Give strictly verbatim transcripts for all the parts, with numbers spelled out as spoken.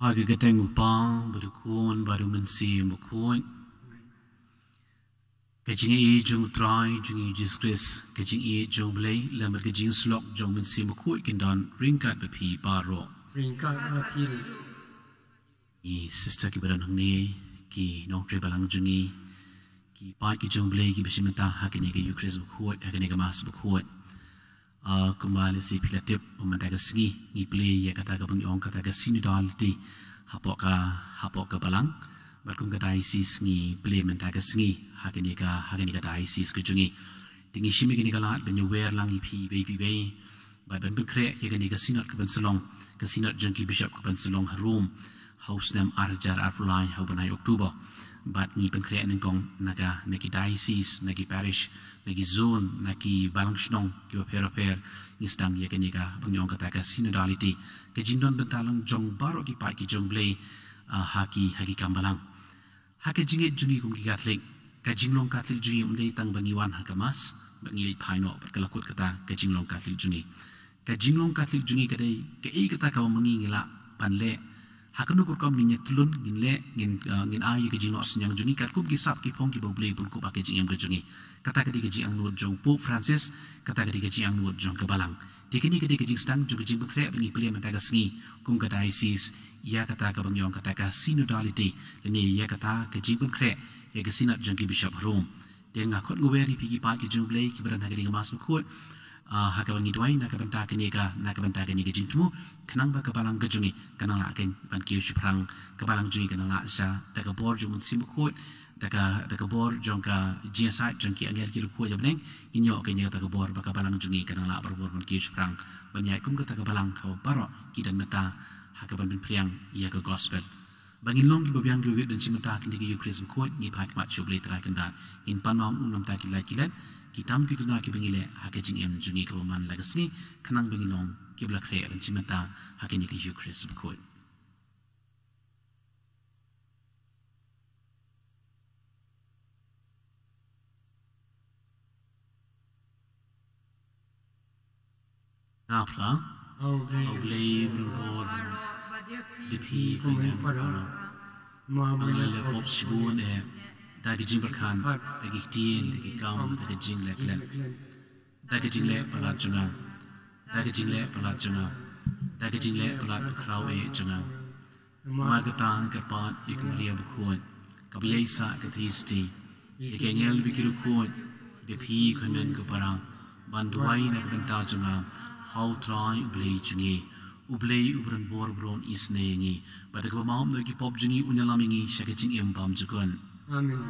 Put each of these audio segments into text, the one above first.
Ha ka kyrteng u Kpa bad u Khun bad u Mynsiem Bakhuid. Ka jingïeit jong u Trai jong ngi u Jisu Khrist, ka jingïeit jong u Blei, lem bad ka jingïasyllok jong u Mynsiem Bakhuid kin don ryngkat bad phi baroh. Ryngkat bad phi ruh. Ngi sister kiba don hangne, ki nongtrei balang jong ngi, ki paid ki jong u Blei kiba shim bynta ha kane ka Eucharist bakhuid, ha kane ka Mass bakhuid. Ah, kumba lehse phi la tip, mynta ka sngi ngi plie ïa kata kaba ngi ong kata ka synodality hapoh ka, hapoh ka balang. Bad kum ka diocese ngi plie mynta ka sngi ha kane ka, ha kane ka diocese ka jong ngi. Te ngi shim ïa kane ka lad ban ïawer lang ïa phi iwei pa iwei bad ban pynkhreh ïa kane ka synod kaban sa long, ka synod jong ki bishop kaban sa long ha Rome ha u snem ar hajar arphew lai ha u bnai October. Bad ngi pynkhreh nyngkong na ka, na ki diocese, na ki parish, na ki zone, na ki balang shnong kiba pher bapher. Ngi sdang ïa kane kaba ngi ong kata ka synodality, ka jingdon bynta lang jong baroh ki paid ki jong u Blei, ah, ha ki, ha ki kam balang. Ha ka jingngeit jong ngi kum ki Katholik, ka jinglong Katholik jong ngi ym dei tang ba ngi wan ha ka Mass bad ngi leit phai noh bad ka la kut kata ka jinglong Katholik jong ngi. Ka jinglong Katholik jong ngi ka dei kaei kata kaba ma ngi ngi lah ban leh. Ha kano ka rukom ngin ïatyllun, ngin leh, ngin, ah, ngin ai ïa ka jingnoh synñiang jong ngi katkum ki sap ki phong kiba u Blei u pynkup ha ka jingim ka jong ngi. Kata ka dei ka jingangnud jong u Pope Francis, kata ka dei ka jingangnud jong ka balang. Te kane ka dei ka jingsdang jong ka jingpynkhreh ba ngi plie mynta ka sngi kum ka diocese ïa kata kaba ngi ong kata ka synodality, lane ïa kata ka jingpynkhreh ïa ka synod jong ki bishop ha Rome. Te nga khot nga wer ïa phi ki paid ki jong u Blei kiba don ha kane ka Mass bakhuid, ah, ha kaba ngi duwai na ka bynta kane ka, na ka bynta kane ka jingthmu, khnang ba ka balang ka jong ngi kan nang lah kein ban kiew shaphrang, ka balang jong ngi kan nang lah sha da ka bor jong u Mynsiem Bakhuid, da ka, da ka bor jong ka jingïasaid jong ki angel ki riewkhuid ha bneng. Ngin ïoh kein ïa kata ka bor ba ka balang jong ngi kan nang lah barabor ban kiew shaphrang ban ïaid kum kata ka balang kaba baroh ki don bynta ha kaban pynphriang ïa ka gospel. Ba ngin long kiba biang kiba bit ban shim bynta ha kane ka Eucharist bakhuid, ngi phai khmat sha u Blei Trai Kynrad, ngin pan map ïa u namar ki lait ki lait, ki tam ki duna kiba ngi leh ha ka jingim jong ngi kaba man la ka sngi, khnang ba ngin long kiba la khreh ban shim bynta ha kane ka Eucharist bakhuid. Nga phla, ha U Blei, ha U Blei u Mrad, da phi kumne para, ma ba ngi la pop shibun eh da ka jingpyrkhat, da ki ktien, da ki kam, da ka jingleh klet, da ka jingleh palat jong nga, da ka jingleh palat jong nga, da ka jingleh palat bakhraw eh jong nga. Namar kata nga kyrpad ïa ka Maria bakhuid kaba ïaisah ka Theisotti, ïa ki angel bad ki riewkhuid, da phi u khunmen ko para, ban duwai na ka bynta jong nga ha U Trai U Blei jong ngi. U Blei uba don bor uba don isynei ïa ngi bad da kaba map noh ïa ki pop jong ngi un ïalam ïa ngi sha ka jingim bymjukut. Amen.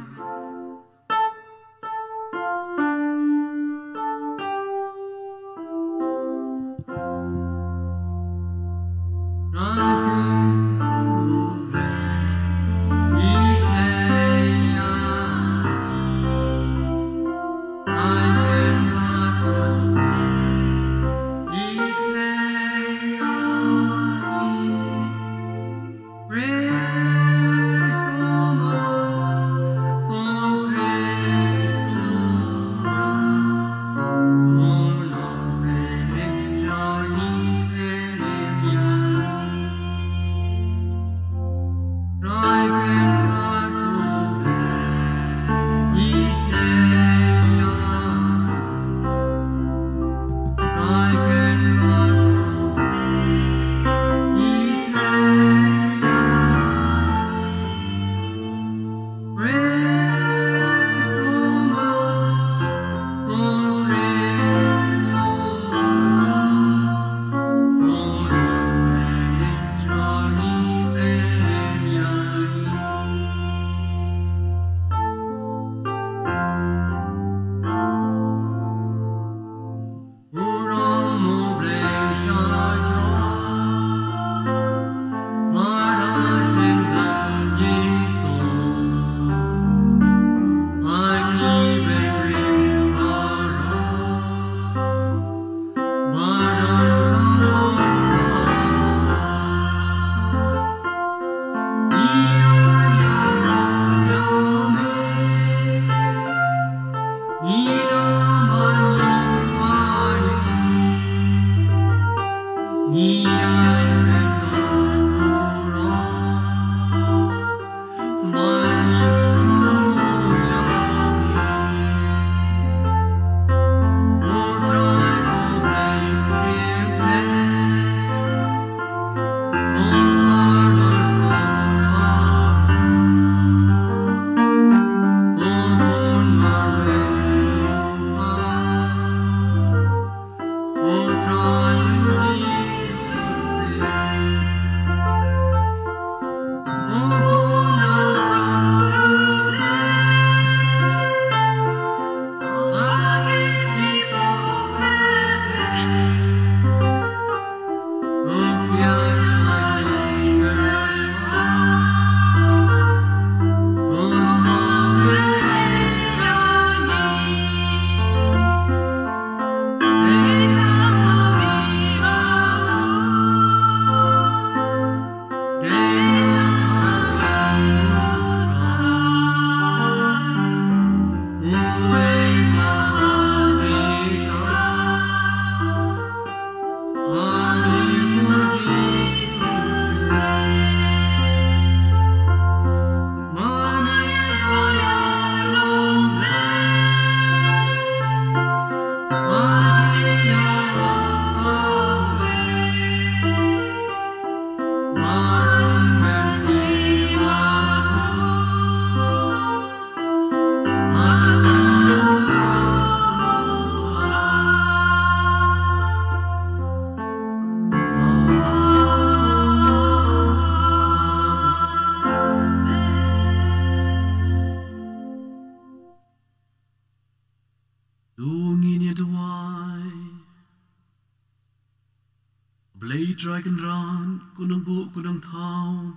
Trai Kynrad, ko Nongbuh, ko Nongthaw,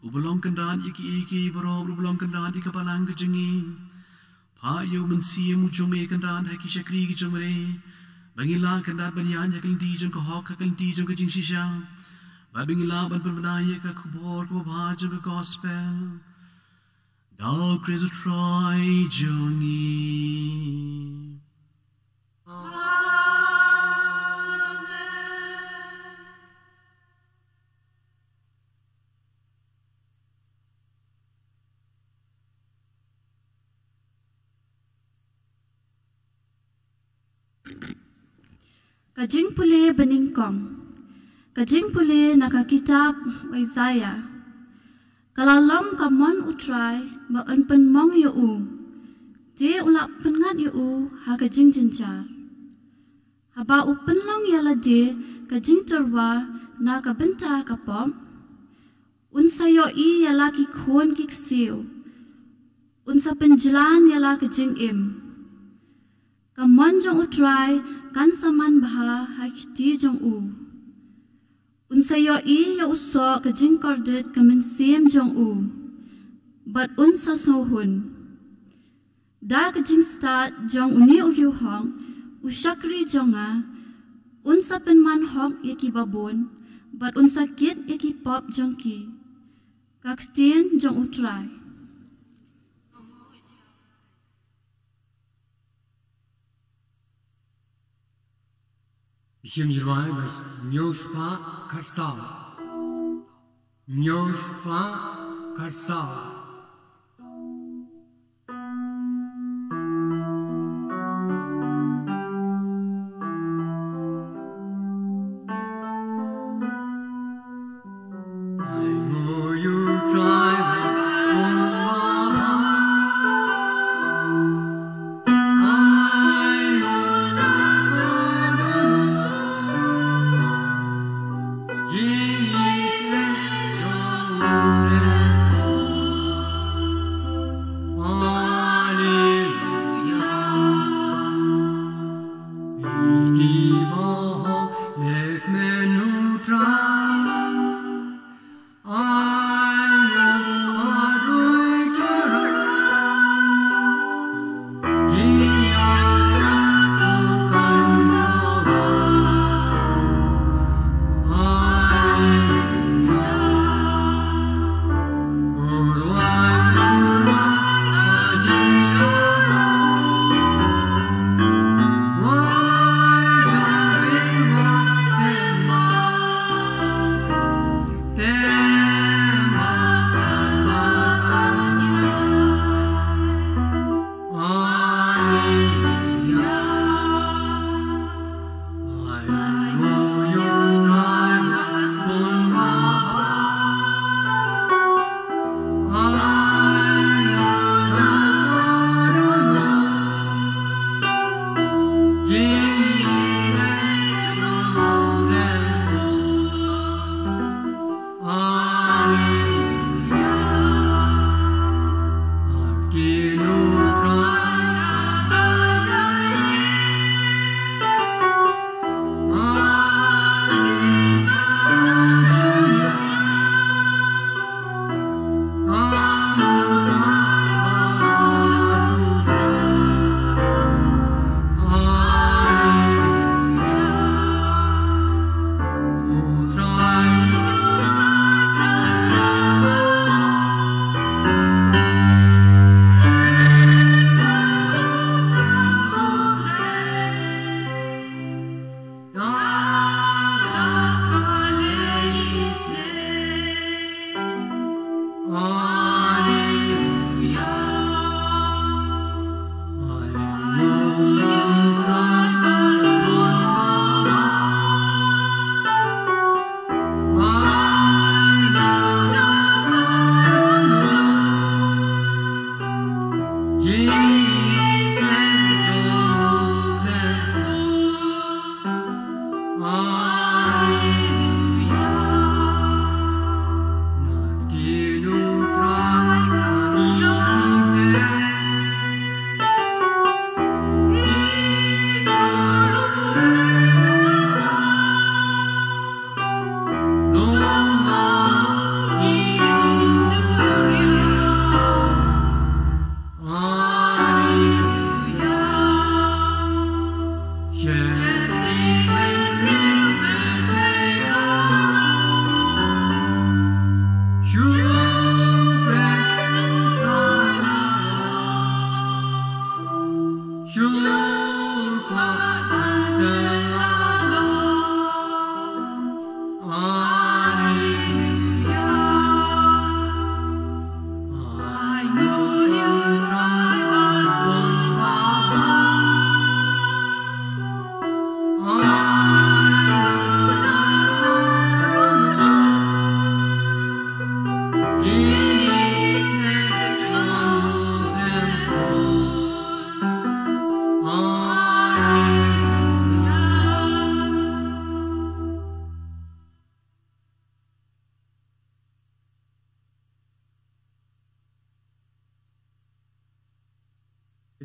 uba long Kynrad ïa kiei kiei baroh, uba long Kynrad ïa ka Balang ka jong ngi. Phah ïa U Mynsiem U jong me Kynrad ha ki shakri ki jong me, ba ngin lah Kynrad ban ïaid ha ka lynti jong ka hok, ha ka lynti jong ka jingshisha, ba ngin lah ban pynbna ïa ka khubor kaba bha jong ka gospel. Da U Khrist U Trai jong ngi. Amen. Ka jingpule banyngkong. Ka jingpule na ka kitab Isaiah. Ka la long ka mon U Trai ba un pynmong ïa u, te u la pynngat ïa u ha ka jingjynjar. Haba u pynlong ïa lade ka jingtyrwa na ka bynta ka pop, un sa ïohi ïa la ki khun ki ksiew, un sa pynjlan ïa la ka jingim. Ka mon jong U Trai kan sa man bha ha kti jong u. Un sa ïohi ïa u soh ka jingkordit ka mynsiem jong u, bad un sa sngewhun. Da ka jingstad jong une u riewhok, u shakri jong nga, un sa pynman hok ïa ki babun, bad un sa kit ïa ki pop jong ki. Ka ktien jong U Trai. Shim Jyrwai bas hynñiew spah khatsaw. Hynñiew spah khatsaw.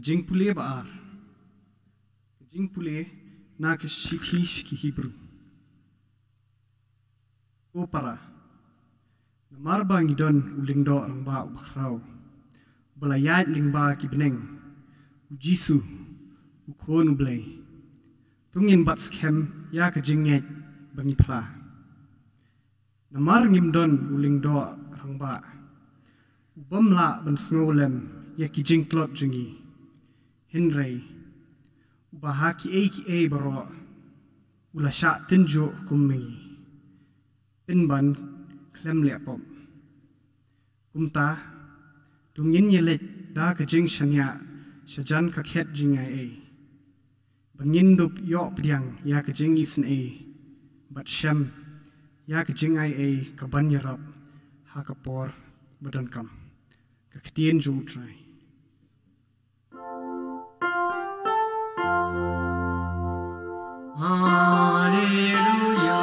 Jingpule ba ar. Ka jingpule na ka shithi sha ki Hebru. Ko para, namar ba ngi don u lyngdoh rangbah uba khraw, uba la ïaid lyngba ki bneng, u Jisu, u Khun u Blei, to ngin bat skhem ïa ka jingngeit ba ngi phla. Namar ngim don u lyngdoh rangbah u bym lah ban sngewlem ïa ki jingtlot jong ngi, hynrei uba ha kiei kiei baroh u la shah tynjuh kum ma ngi, pynban khlem leh pop. Kumta, to ngin ïaleit da ka jingshaniah shajan ka khet jingaiei, ba ngin dup ïoh pdiang ïa ka jingisynei bad shem ïa ka jingaiei kaban ïarap ha ka por ba donkam. Ka ktien jong U Trai. Haleluya. Haleluya.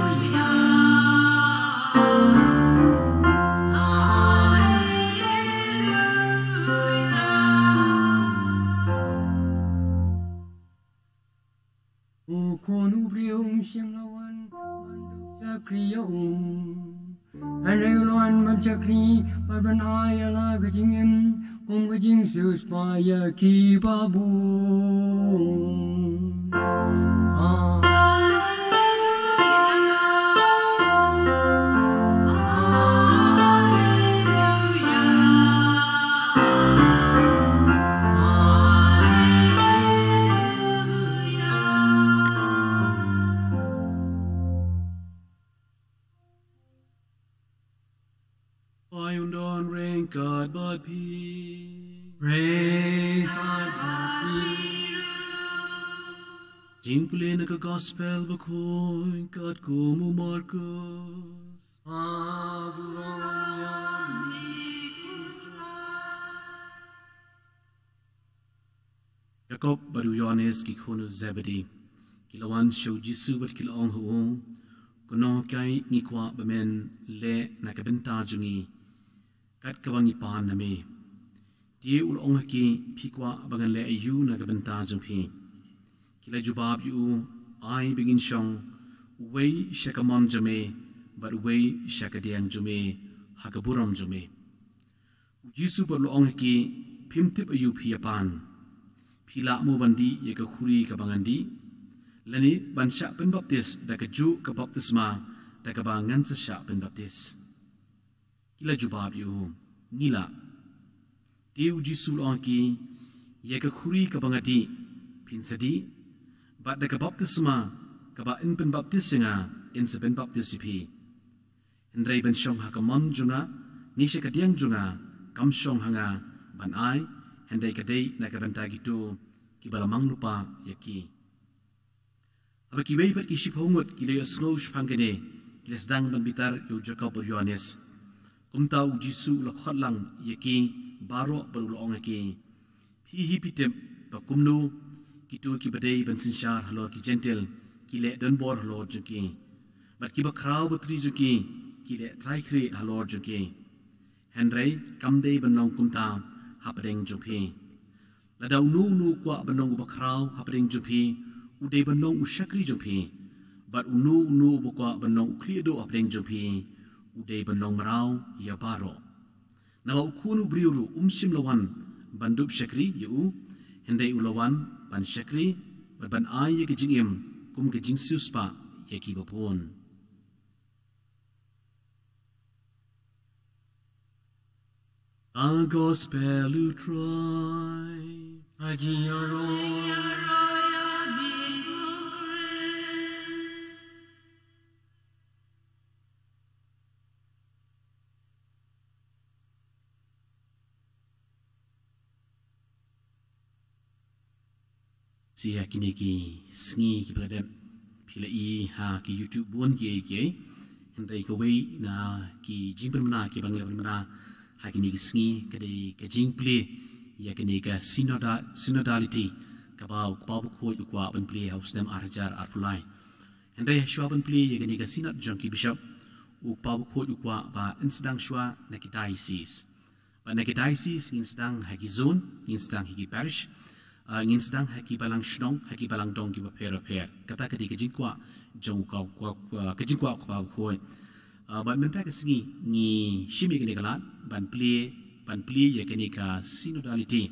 Haleluya. U Khun u briew um shym la wan ban dup shakri ïa u, hynrei u la wan ban shakri bad ban ai ïa la ka jingim kum ka jingsiewspah ïa ki babun. Ai un don ryngkat bad phi. Ryngkat bad phi. Jingpule na ka Gospel Bakhuid katkum u Markus. Aburon ïa mi. Jakob bad u Ïohannes ki khun u Zebedi ki la wan sha u Jisu bad ki la ong ha u, Ko Nonghikai, ngi kwah ba men leh na ka bynta jong ngi kat kaba ngi pan na me. Te u la ong ha ki, Phi kwah ba ngan leh aïu na ka bynta jong phi? Ki la jubab ïa u, Ai ba ngin shong, uwei sha ka mon jong me bad uwei sha ka diang jong me ha ka burom jong me. U Jisu pat u la ong ha ki, Phim tip aïu phi ïa pan. Phi lah mo ban dih ïa ka khuri kaba ngan dih, lane ban shah pynbaptis da kajuh ka baptisma da kaba ngan sa shah pynbaptis? Ki la jubab ïa u, Ngi lah. Te u Jisu u la ong ha ki, Ïa ka khuri kaba nga dih phin sa dih, bad da ka baptisma kaba yn pynbaptis ïa nga, yn sa pynbaptis ïa phi. Hynrei ban shong ha ka mon jong nga ne sha ka diang jong nga, kam shong ha nga ban ai, hynrei ka dei na ka bynta kito kiba la mang lypa ïa ki. Haba kiwei pat ki shiphew ngut ki la ïohsngew shaphang kane, ki la sdang ban bitar ïa u Jakob bad u Ïohannes. Kumta u Jisu u la khot lang ïa ki baroh bad u la ong ha ki, Phi hi phi tip ba kumno kito kiba dei ban synshar halor ki Jentil ki leh donbor halor jong ki, bad kiba khraw batri jong ki ki leh trai khrieh halor jong ki. Hynrei kam dei ban long kumta hapdeng jong phi. Lada uno uno u kwah ban long uba khraw hapdeng jong phi, u dei ban long u shakri jong phi. Bad uno uno uba kwah ban long u khlieh duh hapdeng jong phi, u dei ban long mraw ïa baroh. Naba u Khun u briew ruh um shym la wan ban dup shakri ïa u, hynrei u la wan ban shakri bad ban ai ïa ka jingim kum ka jingsiewspah ïa kiba bun. Ka Gospel u Trai. Ka jingïaroh. Sha kine ki sngi kiba la dep, phi la i ha ki YouTube bun kiei kiei. Hynrei kawei na ki jingpynbna kiba ngi la pynbna ha kine ki sngi ka dei ka jingplie ïa kane ka synoda-, synodality kaba u Kpa Bakhuid u kwah ban plie ha u snem ar hajar arphew lai. Hynrei hashwa ban plie ïa kane ka synod jong ki bishop, U Kpa Bakhuid u kwah ba yn sdang shuwa na ki diocese. Bad na ki diocese ngin sdang ha ki zone, ngin sdang ha ki parish, uh, ngin sdang ha ki balang shnong, ha ki balang dong ki bapher bapher. Kata ka dei ka jingkwah jong u Kpa, ka jingkwah u Kpa Bakhuid. Uh, bad mynta ka sngi ngi shim ïa kane ka lad ban plie, ban plie ïa kane ka synodality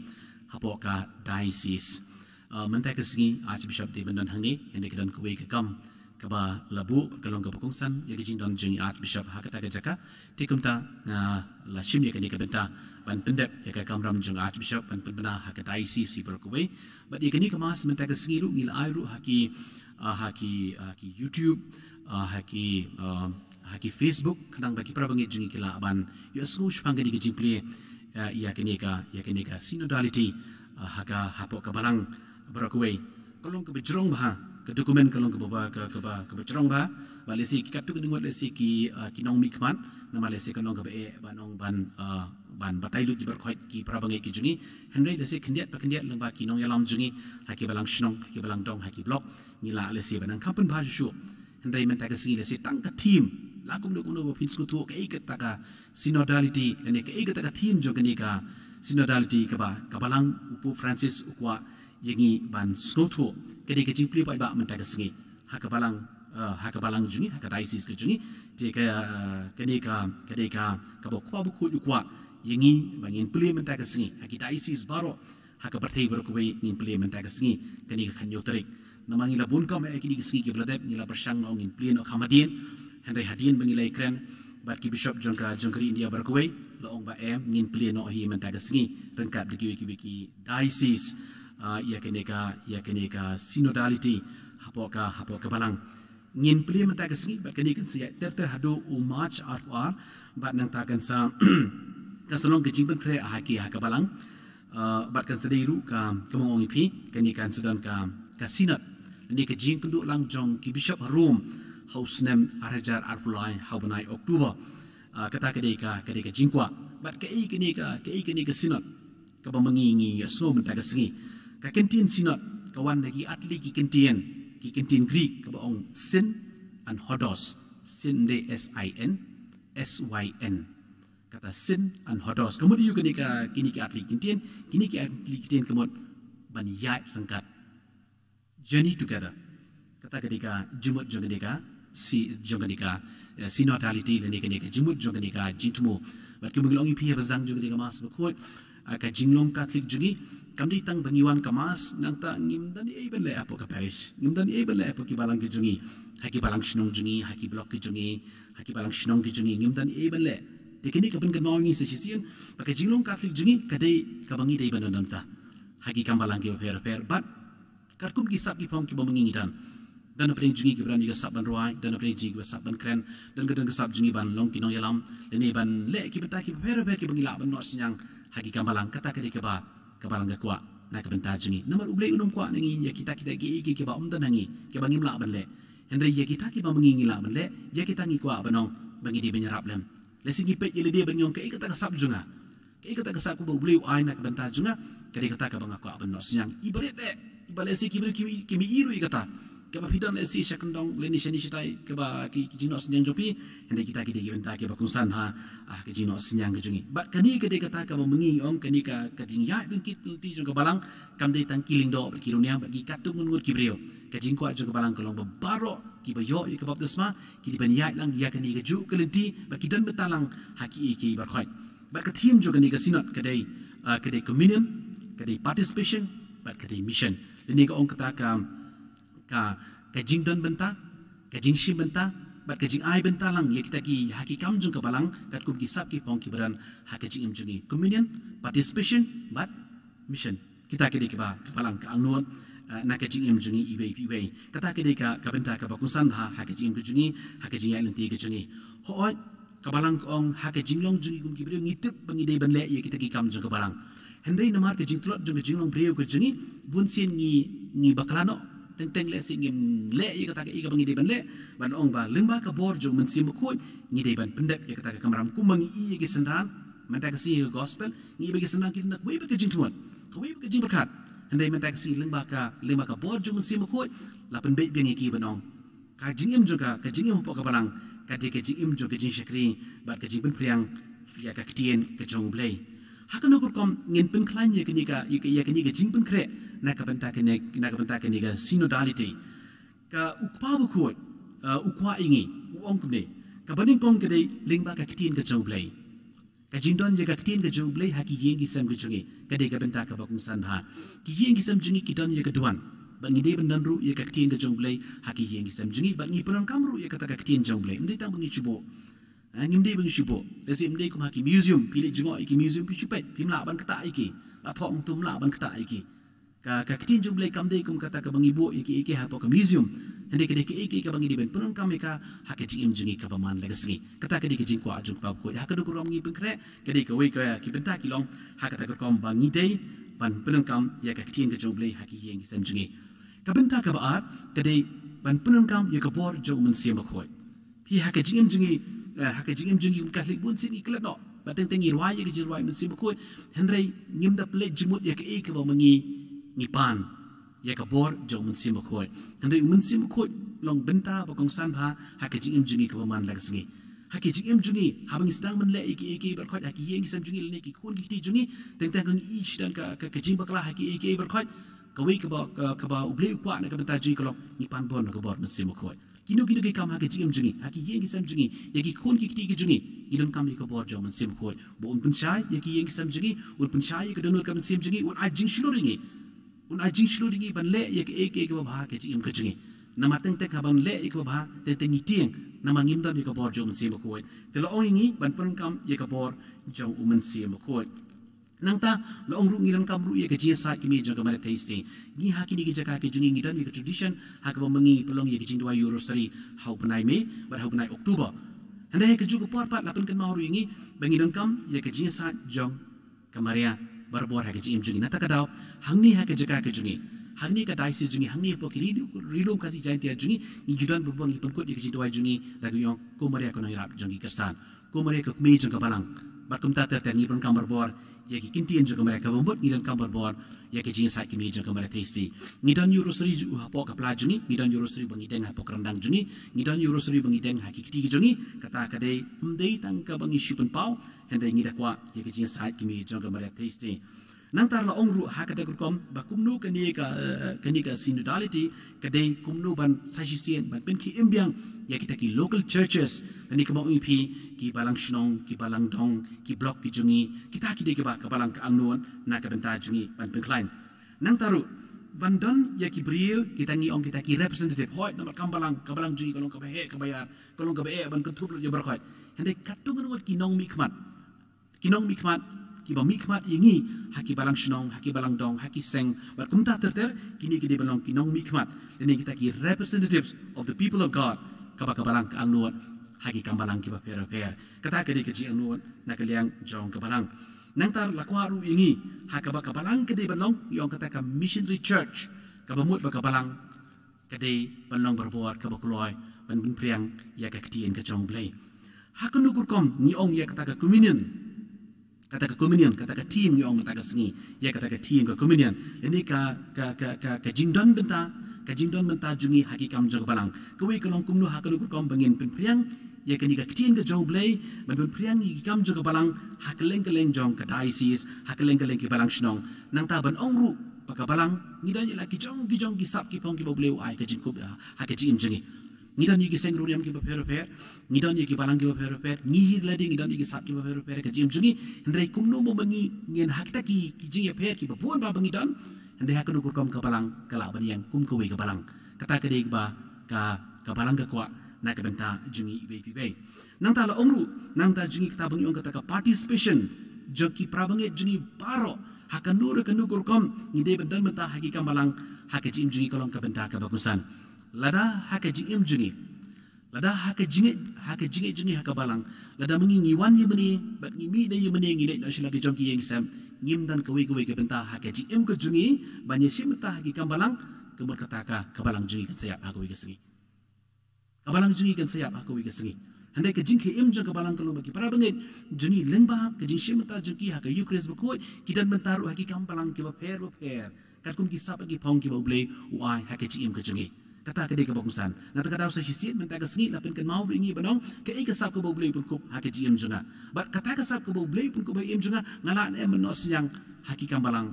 hapoh ka diocese. Uh, mynta ka sngi Archbishop dei ban don hangne, hynrei ka don kawei ka kam kaba la buh, ka long kaba kongsan ïa ka jingdon jong i Archbishop ha kata ka jaka. Te kumta nga la shim ïa kane ka bynta ban pyndep ïa ka kamram jong Archbishop ban pynbna ha ka diocese baroh kawei. Bad ïa kane ka mass mynta ka sngi ruh ngi la ai ruh ha ki, ah, ha ki, ha ki YouTube, ah, ha ki, ah, ha ki Facebook, khnang ba ki para bangeit jong ngi ki lah ban ïohsngew shaphang kane ka jingplie, ah, ïa kane ka, ïa kane ka synodality, ah, ha ka, hapoh ka balang baroh kawei. Ka long kaba jrong bha, ka document ka long kaba, ba, ka, kaba, kaba jrong bha. Bad lehse ki katto katne ngut lehse ki, ah, ki nongmihkhmat, namar lehse ka long kaba eh ban ong ban, ah, ban batai lut ïa baroh khoit ki para bangeit ki jong ngi. Hynrei lehse khyndiat pa khyndiat lyngba ki nongïalam jong ngi ha ki balang shnong, ha ki balang dong, ha ki block, ngi lah lehse ban nang kham pynbha shuh shuh. Hynrei mynta ka sngi lehse tang ka theme, la kumno kumno ba phin sngewthuh kaei kata ka synodality, lane kaei kata ka theme jong kane ka synodality kaba, ka balang u Pope Francis u kwah ïa ngi ban sngewthuh. Ka dei ka jingplie paidbah mynta ka sngi ha ka balang, eh, ha ka balang jong ngi, ha ka diocese ka jong ngi. Te ka, eh, kane ka, ka dei ka, kaba u Kpa Bakhuid u kwah ïa ngi ba ngin plie mynta ka sngi ha ki diocese baroh ha ka pyrthei baroh kawei. Ngin plie mynta ka sngi, kane ka khathynñiew tarik. Namar ngi la bun kam ha kine ki sngi kiba la dep, ngi la pyrshang noh ngin plie noh kham hadien. Hynrei hadien ba ngi la ïakren bad ki bishop jong ka, jong ka ri India baroh kawei, la ong ba em, ngin plie noh hi mynta ka sngi ryngkat da kiwei kiwei ki diocese, ah, ïa kane ka, ïa kane ka synodality hapoh ka, hapoh ka balang. Ngin plie mynta ka sngi, bad kane kan sa ïaid ter ter haduh u March arphew ar, bad nangta kan sa, kan sa long ka jingpynkhreh ha ki, ha ka balang. Ah, bad kan sa dei ruh ka, kumba nga ong ïa phi, kane kan sa don ka, ka synod, lane ka jingïakynduh lang jong ki bishop ha Rome ha u snem ar hajar arphew lai ha u bnai October. Ah, kata ka dei ka, ka dei ka jingkwah. Bad kaei kane ka, kaei kane ka synod kaba ma ngi ngi ïohsngew mynta ka sngi. Ka kyntien synod ka wan na ki artylli ki kyntien, ki kyntien Greek kaba ong syn and hodos. Syn, dei S I N, S Y N. Kata syn and hodos. Ka mut aïu kine ka, kine ki artylli ki kyntien, kine ki artylli ki kyntien ka mut ban ïaid ryngkat. Journey together. Kata ka dei ka jingmut jong kane ka, si, jong kane ka, eh, synodality, lane kane ka jingmut jong kane ka jingthmu. Bad kumba ngi la ong ïa phi ha ba zang jong kane ka Mass Bakhuid, ah, ka jinglong Katholik jong ngi, kam dei tang ba ngi wan ka Mass, nangta ngim don ei ei ban leh hapoh ka parish. Ngim don ei ei ban leh hapoh ki balang ki jong ngi. Ha ki balang shnong jong ngi, ha ki block ki jong ngi, ha ki balang shnong ki jong ngi, ngim don ei ei ban leh. Te kane ka pynkynmaw ïa ngi sa shisien ba ka jinglong Katholik jong ngi ka dei kaba ngi dei ban don, don ta ha ki kam balang kiba pher pher. Bad katkum ki sap ki phong kiba ma ngi ngi don. Don hapdeng jong ngi kiba don ïa ka sap ban rwai, don hapdeng jong ngi kiba sap ban kren, don ka, don ka sap jong ngi ban long ki nongïalam, lane ban leh ki bynta kiba pher pher kiba ngi lah ban noh synñiang ha ki kam balang. Kata ka dei kaba ka balang ka kwah na ka bynta jong ngi. Namar U Blei un ym kwah na ngi ïa kita, kita kiei kiei kiba ym don ha ngi, kiba ngim lah ban leh. Hynrei ïa kita kiba ma ngi ngi lah ban leh, ïa kita ngi kwah ban ong ba ngi dei ban ïarap lem. Lehse ngi peit ïa lade ban ong kaei kata ka sap jong nga, kaei kata ka sap kaba U Blei u ai na ka bynta jong nga, ka dei kata kaba nga kwah ban noh synñiang. Iba rit eh, iba lehse ki briew ki, kim i ruh ïa kata. Kaba phi don lehse sha kyndong lane shane shatai kaba ki, ki jingnoh synñiang jong phi, hynrei kita ki dei ki bynta kiba kongsan ha, ah, ka jingnoh synñiang ka jong ngi. Bad kane ka dei kata kaba ma ngi ong, kane ka, ka jingïaid ryngkat lynti jong ka balang kam dei tang ki lyngdoh bad ki riewniam bad ki katto ngut ngut ki briew. Ka jingkwah jong ka balang ka long ba baroh kiba ïoh ïa ka baptisma ki dei ban ïaid lang ïa kane kajuh ka lynti bad ki don bynta lang ha kiei kiei baroh. Bad ka theme jong kane ka synod ka dei, ah, ka dei communion, ka dei participation, bad ka dei mission. Lane ka ong kata ka, ka, ka jingdon bynta, ka jingshim bynta, bad ka jingai bynta lang ïa kita ki, ha ki kam jong ka balang, katkum ki sap ki phong kiba don ha ka jingim jong ngi. Communion, participation, bad mission. Kita ki dei kiba ka balang ka angnud, eh, na ka jingim jong ngi iwei pa iwei. Kata ki dei ka, ka bynta kaba kongsan bha ha ka jingim ka jong ngi, ha ka jingïaid lynti ka jong ngi. Hooid, ka balang ka ong, ha ka jinglong jong ngi kum ki briew ngi tip ba ngi dei ban leh ïa kita ki kam jong ka balang. Hynrei namar ka jingtlot jong ka jinglong briew ka jong ngi, bun sien ngi, ngi bakla noh. Teng teng lehse ngim leh ïa kata kaei kaba ngi dei ban leh, ban ong ba lyngba ka bor jong u Mynsiem Bakhuid ngi dei ban pyndep ïa kata ka kamram, kumba ngi ïohi ïa ki synran mynta ka sngi ha ka gospel. Ngi ïohi ba ki synran ki don kawei pat ka jingthmu, kawei pat ka jingpyrkhat. Hynrei mynta ka sngi lyngba ka, lyngba ka bor jong u Mynsiem Bakhuid la pynbeit biang ïa ki ban ong ka jingim jong ka, ka jingim hapoh ka balang ka dei ka jingim jong ka jingshakri bad ka jingpynphriang ïa ka ktien ka jong U Blei. Ha kano ka rukom ngin pynkhlaiñ ïa kane ka, ïa ka, ïa kane ka jingpynkhreh na ka bynta kane, na ka bynta kane ka synodality. Ka U Kpa Bakhuid, uh, u kwah ïa ngi, u ong kumne. Kaba nyngkong ka dei lyngba ka ktien ka jong U Blei. Ka jingdon ïa ka ktien ka jong U Blei ha ki ïing ki sem ka jong ngi ka dei ka bynta kaba kongsan bha. Ki ïing ki sem jong ngi ki don ïa ka duwan. Bad ngi dei ban don ruh ïa ka ktien ka jong U Blei ha ki ïing ki sem jong ngi, bad ngi pyndonkam ruh ïa kata ka ktien jong U Blei. Ym dei tang ba ngi shu buh. Ha, ngim dei ba ngi shu buh. Lehse ym dei kum ha ki museum, phi leit jngoh ïa ki museum, phi shu peit, phim lah ban ktah ïa ki. La thoh hangto ym lah ban ktah ïa ki. Ka, ka ktien jong U Blei kam dei kum kata kaba ngi buh ïa kiei kiei hapoh ka museum. Hynrei ka dei kaei kaei kaba ngi dei ban pyndonkam ïa ka ha ka jingim jong ngi kaba man la ka sngi. Kata ka dei ka jingkwah jong U Kpa Bakhuid. Ha kano ka rukom ngi pynkhreh, ka dei kawei ka, ki bynta ki long ha kata ka rukom ba ngi dei ban pyndonkam ïa ka ktien ka jong U Blei ha ki ïing ki sem jong ngi. Ka bynta kaba ar ka dei ban pyndonkam ïa ka bor jong U Mynsiem Bakhuid. Phi ha ka jingim jong ngi, eh, ha ka jingim jong ngi kum Katholik bun sien ngi klet noh. Bad teng teng ngi rwai ïa ka jingrwai U Mynsiem Bakhuid. Hynrei ngim da pynleit jingmut ïa kaei kaba ma ngi ngi pan. Ïa ka bor jong U Mynsiem Bakhuid. Hynrei U Mynsiem Bakhuid long bynta ba kongsan bha ha ka jingim jong ngi kaba man la ka sngi. Ha ka jingim jong ngi, haba ngi sdang ban leh ïa kiei kiei baroh khoit ha ki ïing ki sem jong ngi lane ki khun ki kti jong ngi, teng teng ka ngi ïohi don ka, ka, ka jingbakla ha kiei kiei baroh khoit. Kawei kaba, ka, kaba U Blei u kwah na ka bynta jong ngi ka long ngi pan bor na ka bor U Mynsiem Bakhuid. Kino kino ki kam ha ka jingim jong ngi, ha ki ïing ki sem jong ngi, ïa ki khun ki kti ki jong ngi, ngi donkam ïa ka bor jong U Mynsiem Bakhuid. Ba un pynshai ïa ki ïing ki sem jong ngi, un pynshai ïa ka dohnud ka mynsiem jong ngi, un ai jingshlur ïa ngi. Un ai jingshlur ïa ngi ban leh ïa kaei kaei kaba bha ha ka jingim ka jong ngi. Namar teng teng haba ngi leh ïa kaba bha, teng teng ngi tieng. Namar ngim don ïa ka bor jong U Mynsiem Bakhuid. Te la ong ïa ngi ban pyndonkam ïa ka bor jong U Mynsiem Bakhuid. Nangta la ong ruh ngi donkam ruh ïa ka jingïasaid kmie jong ka Maria Theisotti. Ngi ha kine ki jaka ki jong ngi ngi don ïa ka tradition ha kaba ma ngi pynlong ïa ka jingduwai ïa u Rosary ha u bnai May bad ha u bnai October. Hynrei ha kajuh ka por pat la pynkynmaw ruh ïa ngi ba ngi donkam ïa ka jingïasaid jong ka Maria barabor ha ka jingim jong ngi. Nangta ka daw hangne ha ka jaka ka jong ngi, hangne ka diocese jong ngi, hangne hapoh ki ri, ri lum Khasi Jaiñtia jong ngi, ngi ju don barabor ngi pynkut ïa ka jingduwai jong ngi da ka ïong Ko Maria ka nongïarap jong ki khristan. Ko Maria ka kmie jong ka balang. Bad kumta ter ter ngi pyndonkam barabor ïa ki ktien jong ka Maria, kaba mut ngi donkam barabor ïa ka jingïasaid kmie jong ka Maria Theisotti. Ngi don ïa u Rosary ju hapoh ka pla jong ngi, ngi don ïa u Rosary ba ngi deng hapoh ka ryndang jong ngi, ngi don ïa u Rosary ba ngi deng ha ki kti ki jong ngi. Kata ka dei, ym dei tang kaba ngi shu pynpaw, hynrei ngi da kwah ïa ka jingïasaid kmie jong ka Maria Theisotti. Nangta la ong ruh ha kata ka rukom ba kumno kane ka, eh, kane ka synodality ka dei kumno ban sa shisien ban pynkhie im biang ïa kita ki local churches, lane kumba ong ïa phi ki balang shnong, ki balang dong, ki block ki jong ngi, kita ki dei kiba ka balang ka angnud na ka bynta jong ngi ban pynkhlaiñ. Nangta ruh ban don ïa ki briew, kita ngi ong kita ki representative, hooid namar kam balang, ka balang jong ngi ka long kaba heh kaba ïar, ka long kaba eh ban kynthup lut ïa baroh khoit. Hynrei katto ngan wat ki nongmihkhmat. Ki nongmihkhmat, kiba mihkhmat ïa ngi ha ki balang shnong, ha ki balang dong, ha ki seng, bad kumta ter ter, kine ki dei ban long ki nongmihkhmat, lane kita ki representatives of the people of God, kaba ka balang ka angnud ha ki kam balang kiba pher bapher. Kata ka dei ka jingangnud na ka liang jong ka balang. Nangta la kwah ruh ïa ngi ha kaba ka balang ka dei ban long, ïa ong kata ka missionary church, kaba mut ba ka balang ka dei ban long barabor kaba kloi ban pynphriang ïa ka ktien ka jong U Blei. Ha kano ka rukom ngi ong ïa kata ka communion, kata ka communion, kata ka theme ngi ong mynta ka sngi, ïa kata ka theme ka communion. Lane ka, ka, ka, ka, ka jingdon bynta, ka jingdon bynta jong ngi ha ki kam jong ka balang. Kawei ka long kumno ha kano ka rukom ba ngin pynphriang ïa kane ka ktien ka jong U Blei, ban pynphriang ïa ki kam jong ka balang ha kylleng kylleng jong ka diocese, ha kylleng kylleng ki balang shnong. Nangta ban ong ruh ba ka balang ngi don ïa la ki jong ki jong ki sap ki phong kiba U Blei u ai ka jingkup ha, ha ka jingim jong ngi. Ngi don ïa ki seng ruriam kiba pher bapher, ngi don ïa ki balang kiba pher bapher, ngi hi lade ngi don ïa ki sap kiba pher bapher ha ka jingim jong ngi. Hynrei kumno mo ma ngi ngin ha kita ki, ki jingïapher kiba bun ba, ba ngi don, hynrei ha kano ka rukom ka balang ka lah ban ïeng kum kawei ka balang. Kata ka dei kaba ka, ka balang ka kwah na ka bynta jong ngi iwei pa iwei. Nangta la ong ruh, nangta jong ngi kata ba ngi ong kata ka participation jong ki para bangeit jong ngi baroh, ha kano re kano ka rukom ngi dei ban don bynta ha ki kam balang, ha ka jingim jong ngi ka long ka bynta kaba kongsan. Lada ha ka jingim jong ngi, lada ha ka jingngeit, ha ka jingngeit jong ngi ha ka balang, lada ma ngi ngi wan ïa mane bad ngi mih na ïa mane, ngi leit noh sha la ki jong ki ïing ki sem, ngim don kawei kawei ka bynta ha ka jingim ka jong ngi ban ïashim bynta ha ki kam balang, ka mut kata ka, ka balang jong ngi kan sa ïap ha kawei ka sngi. Ka balang jong ngi kan sa ïap ha kawei ka sngi. Hynrei ka jingkhie im jong ka balang ka long ba ki para bangeit jong ngi lyngba ka jingshim bynta jong ki ha ka Eucharist bakhuid, ki don bynta ruh ha ki kam balang kiba pher bapher, katkum ki sap ki phong kiba U Blei u ai ha ka jingim ka jong ngi. Kata ka dei kaba kongsan. Na kata ka daw sa shisien mynta ka sngi la pynkynmaw ruh ïa ngi ba ong kaei ka sap kaba U Blei u pynkup ha ka jingim jong nga. Bad kata ka sap kaba U Blei u pynkup ha ka jingim jong nga, nga lah ne em ban noh synñiang ha ki kam balang.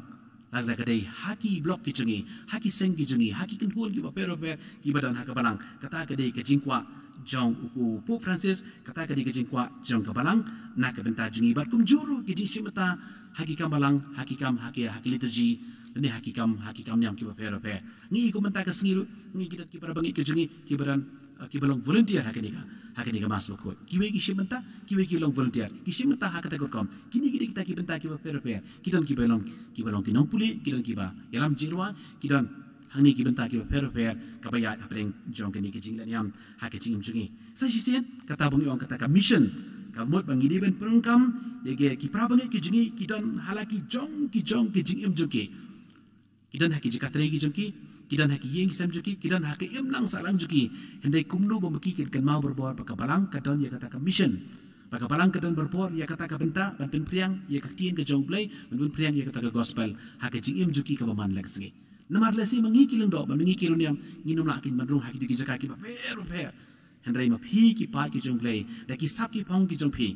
Lada ka dei ha ki block ki jong ngi, ha ki seng ki jong ngi, ha ki kynhun kiba pher bapher kiba don ha ka balang. Kata ka dei ka jingkwah jong u Pope Francis, kata ka dei ka jingkwah jong ka balang na ka bynta jong ngi. Bad kumjuh ruh ka jingshim bynta ha ki kam balang, ha ki kam, ha ki, ha ki liturgy, lane ha ki kam, ha ki kam niam kiba pher bapher. Ngi i kum mynta ka sngi ruh, ngi ki don ki para bangeit ki jong ngi kiba don, eh, kiba long volunteer ha kane ka, ha kane ka Mass Bakhuid. Kiwei ki shim bynta, kiwei ki long volunteer. Ki shim bynta ha kata ka rukom. Kine ki dei kita ki bynta kiba pher bapher. Ki don kiba long, kiba long ki nongpule, ki don kiba ïalam jingrwai, ki don hangne ki bynta kiba pher bapher kaba ïaid hapdeng jong kane ka jingleh niam ha ka jingim jong ngi. Sa shisien kata ba ngi ong kata ka mission, ka mut ba ngi dei ban pyndonkam ïa ki para bangeit ki jong ngi, ki don ha la ki jong ki jong ki jingim jong ki. Ki don ha ki jaka trei ki jong ki, ki don ha ki ïing ki sem jong ki, ki don ha ka imlang sahlang jong ki. Hynrei kumno ba ma ki kin kynmaw barabor ba ka balang ka don ïa kata ka mission, ba ka balang ka don barabor ïa kata ka bynta ban pynphriang ïa ka ktien ka jong U Blei, ban pynphriang ïa kata ka gospel ha ka jingim jong ki kaba man la ka sngi. Namar lehse ma ngi ki lyngdoh, ma ngi ki riewniam, ngin ym lah kin ban rung ha kito ki jaka kiba pher bapher. Hynrei ma phi ki paid ki jong U Blei, da ki sap ki phong ki jong phi,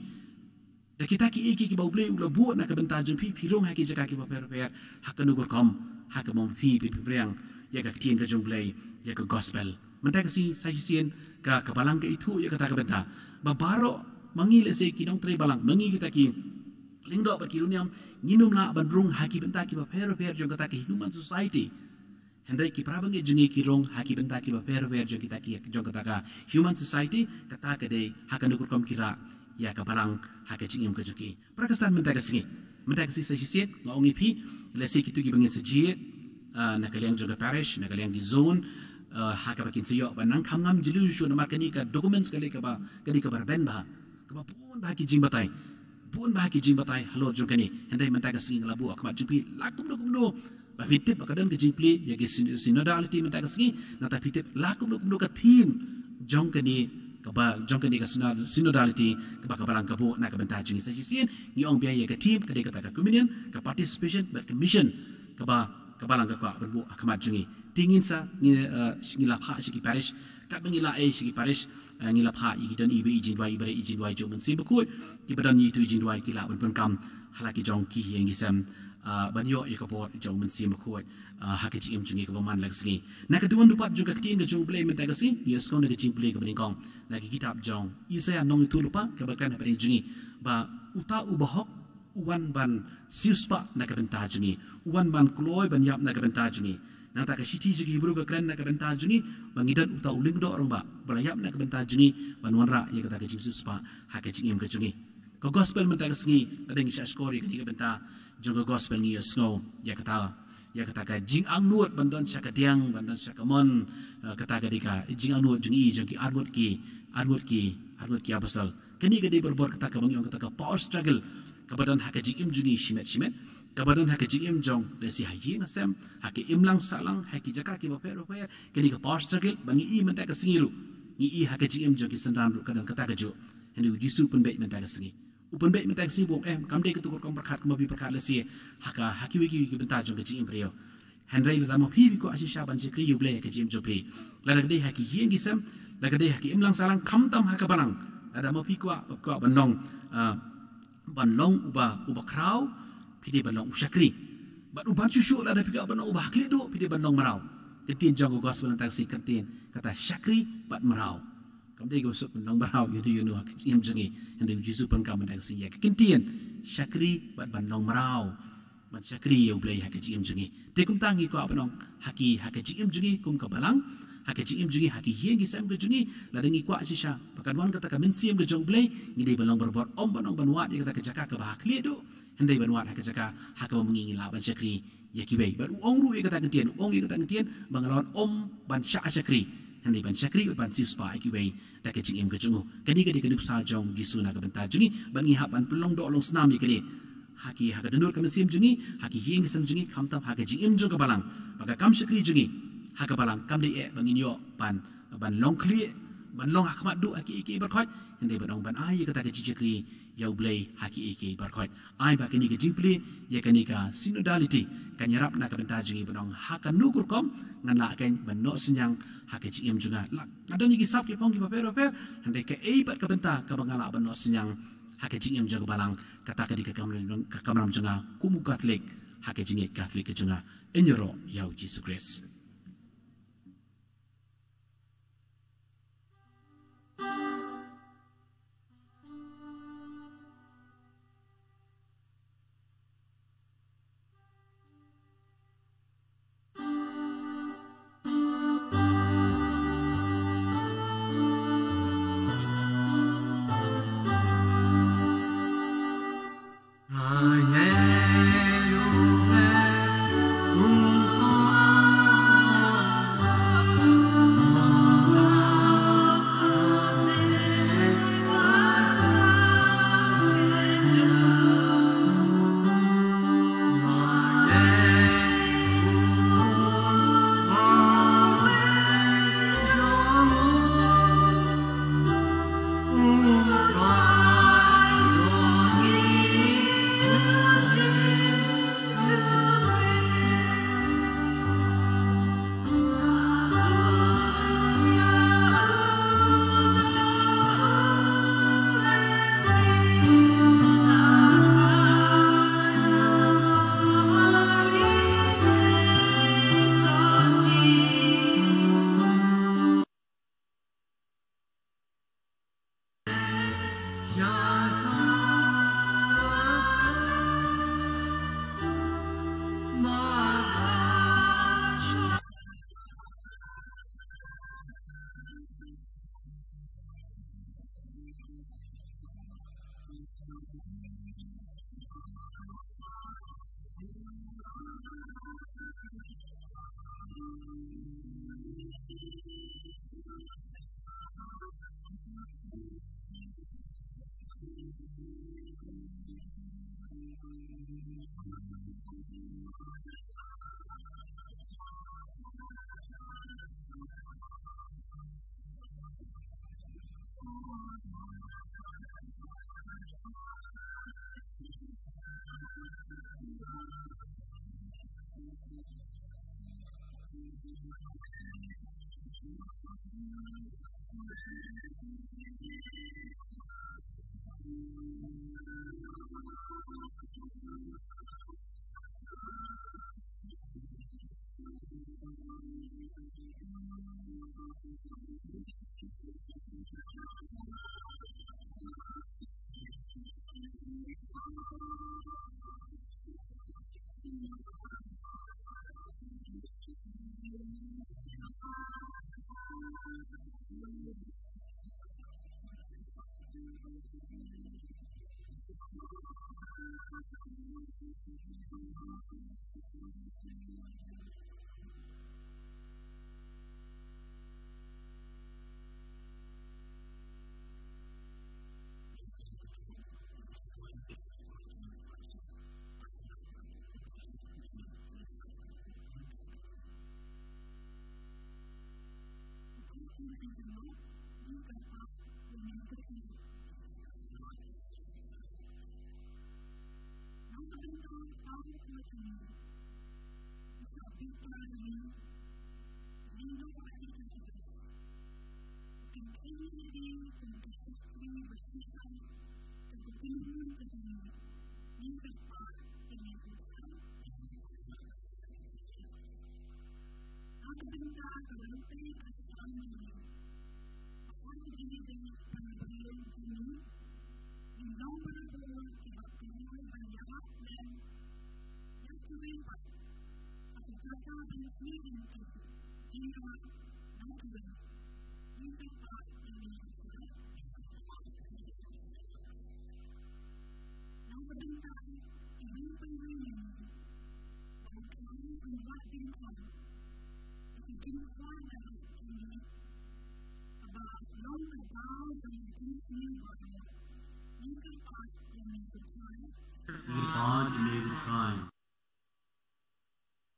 da kita kiei kiei kiba U Blei u la buh na ka bynta jong phi, phi rung ha ki jaka kiba pher bapher, ha kano ka rukom, ha kaba ma phi phin pynphriang ïa ka ktien ka jong U Blei, ïa ka gospel. Mynta ka sngi sa shisien ka, ka balang ka ithuh ïa kata ka bynta ba baroh ma ngi lehse ki nongtrei balang, ma ngi kita ki lyngdoh bad ki riewniam, ngin ym lah ban rung ha ki bynta kiba pher bapher jong kata ka human society. Hynrei ki para bangeit jong ngi ki rung ha ki bynta kiba pher bapher jong kita ki, jong kata ka human society, kata ka dei ha kano ka rukom ki rah ïa ka balang ha ka jingim ka jong ki. Para Khristan mynta ka sngi, mynta ka sngi sa shisien nga ong ïa phi, lehse kito kiba ngin sa jied, ah, na ka liang jong ka parish, na ka liang ki zone, ah, ha kaba kin sa ïoh ban nang kham ngam jylliew shuh namar kane ka documents ka dei kaba, ka dei kaba rben bha, kaba bun bha ki jingbatai, bun bha ki jingbatai halor jong kane. Hynrei mynta ka sngi nga la buh ha khmat jong phi la kumno kumno ba phi tip ba ka don ka jingplie ïa ka syn-, synodality mynta ka sngi, nangta phi tip la kumno kumno ka theme jong kane, kaba jong kane ka synod-, synodality kaba ka balang ka buh na ka bynta jong ngi. Sa shisien ngi ong biang ïa ka theme ka dei kata ka communion, ka participation bad ka mission kaba ka balang ka kwah ban buh ha khmat jong ngi. Te ngin sa, ngi, eh, ngi la phah sha ki parish, katba ngi la ai sha ki parish, eh, ngi la phah ïa ki don iwei i jingduwai, iba dei i jingduwai jong U Mynsiem Bakhuid, kiba don ïa itu i jingduwai ki lah ban pyndonkam ha la ki jong ki ïing ki sem, ah, ban ïoh ïa ka bor jong U Mynsiem Bakhuid, ah, ha ka jingim jong ngi kaba man la ka sngi. Na ka duwan dupat jong ka ktien ka jong U Blei mynta ka sngi, ngi ïohsngew na ka jingpule kaba nyngkong na ka kitab jong Isaïah nongïathuhlypa kaba kren hapdeng jong ngi ba uta uba hok u wan ban siewspah na ka bynta jong ngi, u wan ban kloi ban ïap na ka bynta jong ngi. Nangta ka shithi jong ki Hebru ka kren na ka bynta jong ngi ba ngi don uta u lyngdoh rangbah ba la ïap na ka bynta jong ngi ban wanrah ïa kata ka jingsiewspah ha ka jingim ka jong ngi. Ka gospel mynta ka sngi, lada ngi shahshkor ïa kane ka bynta jong ka gospel ngi ïohsngew ïa kata, ïa kata ka jingangnud ban don sha ka diang, ban don sha ka mon, eh, kata ka dei ka jingangnud jong ngi, jong ki arngut ki, arngut ki, arngut ki apostol. Kane ka dei barabor kata kaba ngi ong kata ka power struggle kaba don ha ka jingim jong ngi shimet shimet, kaba don ha ka jingim jong, lehse ha ïing ha sem, ha ka imlang sahlang, ha ki jaka kiba pher bapher. Kane ka power struggle ba ngi i mynta ka sngi ruh, ngi i ha ka jingim jong ki synran ruh ka don kata kajuh. Hynrei U Jisu u pynbeit mynta ka sngi, u pynbeit mynta ka sngi ba u ong, em, kam dei kato ka rukom pyrkhat kumba phi pyrkhat lehse ha ka, ha kiwei kiwei ki bynta jong ka jingim briew. Hynrei lada ma phi phi kwah shisha ban shakri ïa U Blei ha ka jingim jong phi, lada ka dei ha ki ïing ki sem, lada ka dei ha ka imlang sahlang, khamtam ha ka balang, lada ma phi kwah, kwah ban long, ah, ban long uba, uba khraw, phi dei ban long u shakri. Bad u ban shuh shuh, lada phi kwah ban long uba hakhlieh duh, phi dei ban long mraw. Ka ktien jong ka gospel mynta ka sngi ka ktien kata shakri bad mraw. Kam dei kaba suk ban long mraw ïano ïano ha ka jingim jong ngi. Hynrei U Jisu u pyndonkam mynta ka sngi ïa ka ktien shakri bad ban long mraw, ban shakri ïa U Blei ha ka jingim jong ngi. Te kumta ngi kwah ban ong, ha ki, ha ka jingim jong ngi kum ka balang, ha ka jingim jong ngi, ha ki ïing ki sem ka jong ngi, lada ngi kwah shisha ba kan wan kata ka mynsiem ka jong U Blei, ngi dei ban long barabor, ym ban ong ban wad ïa kata ka jaka kaba hakhlieh duh, hynrei ban wad ha ka jaka ha kaba ma ngi ngi lah ban shakri ïa kiwei. Bad u ong ruh ïa kata ka ktien, u ong ïa kata ka ktien ba nga la wan ym ban shah shakri, hynrei ban shakri bad ban siewspah ïa kiwei da ka jingim ka jong u. Kane ka dei ka nuksa jong U Jisu na ka bynta jong ngi, bad ngi hap ban pynlong doh long snam ïa kane ha ki, ha ka dohnud ka mynsiem jong ngi, ha ki ïing ki sem jong ngi, khamtam ha ka jingim jong ka balang. Ba ka kam shakri jong ngi ha ka balang kam dei eh ba ngin ïoh ban, ban long khlieh, ban long ha khmat duh ha kiei kiei baroh khoit, hynrei ban ong ban ai ïa kata ka jingshakri ïa U Blei ha kiei kiei baroh khoit. Ai ba kane ka jingplie ïa kane ka synodality kan ïarap na ka bynta jong ngi ban ong ha kano ka rukom ngan lah kein ban noh synñiang ha ka jingim jong nga. Lah nga don ïa ki sap ki phong kiba pher bapher, hynrei kaei pat ka bynta kaba nga lah ban noh synñiang ha ka jingim jong ka balang, kata ka dei ka kamram, ka kamram jong nga kum u Katholik ha ka jingngeit Katholik ka jong nga. Yn ïaroh ïa U Jisu Khrist.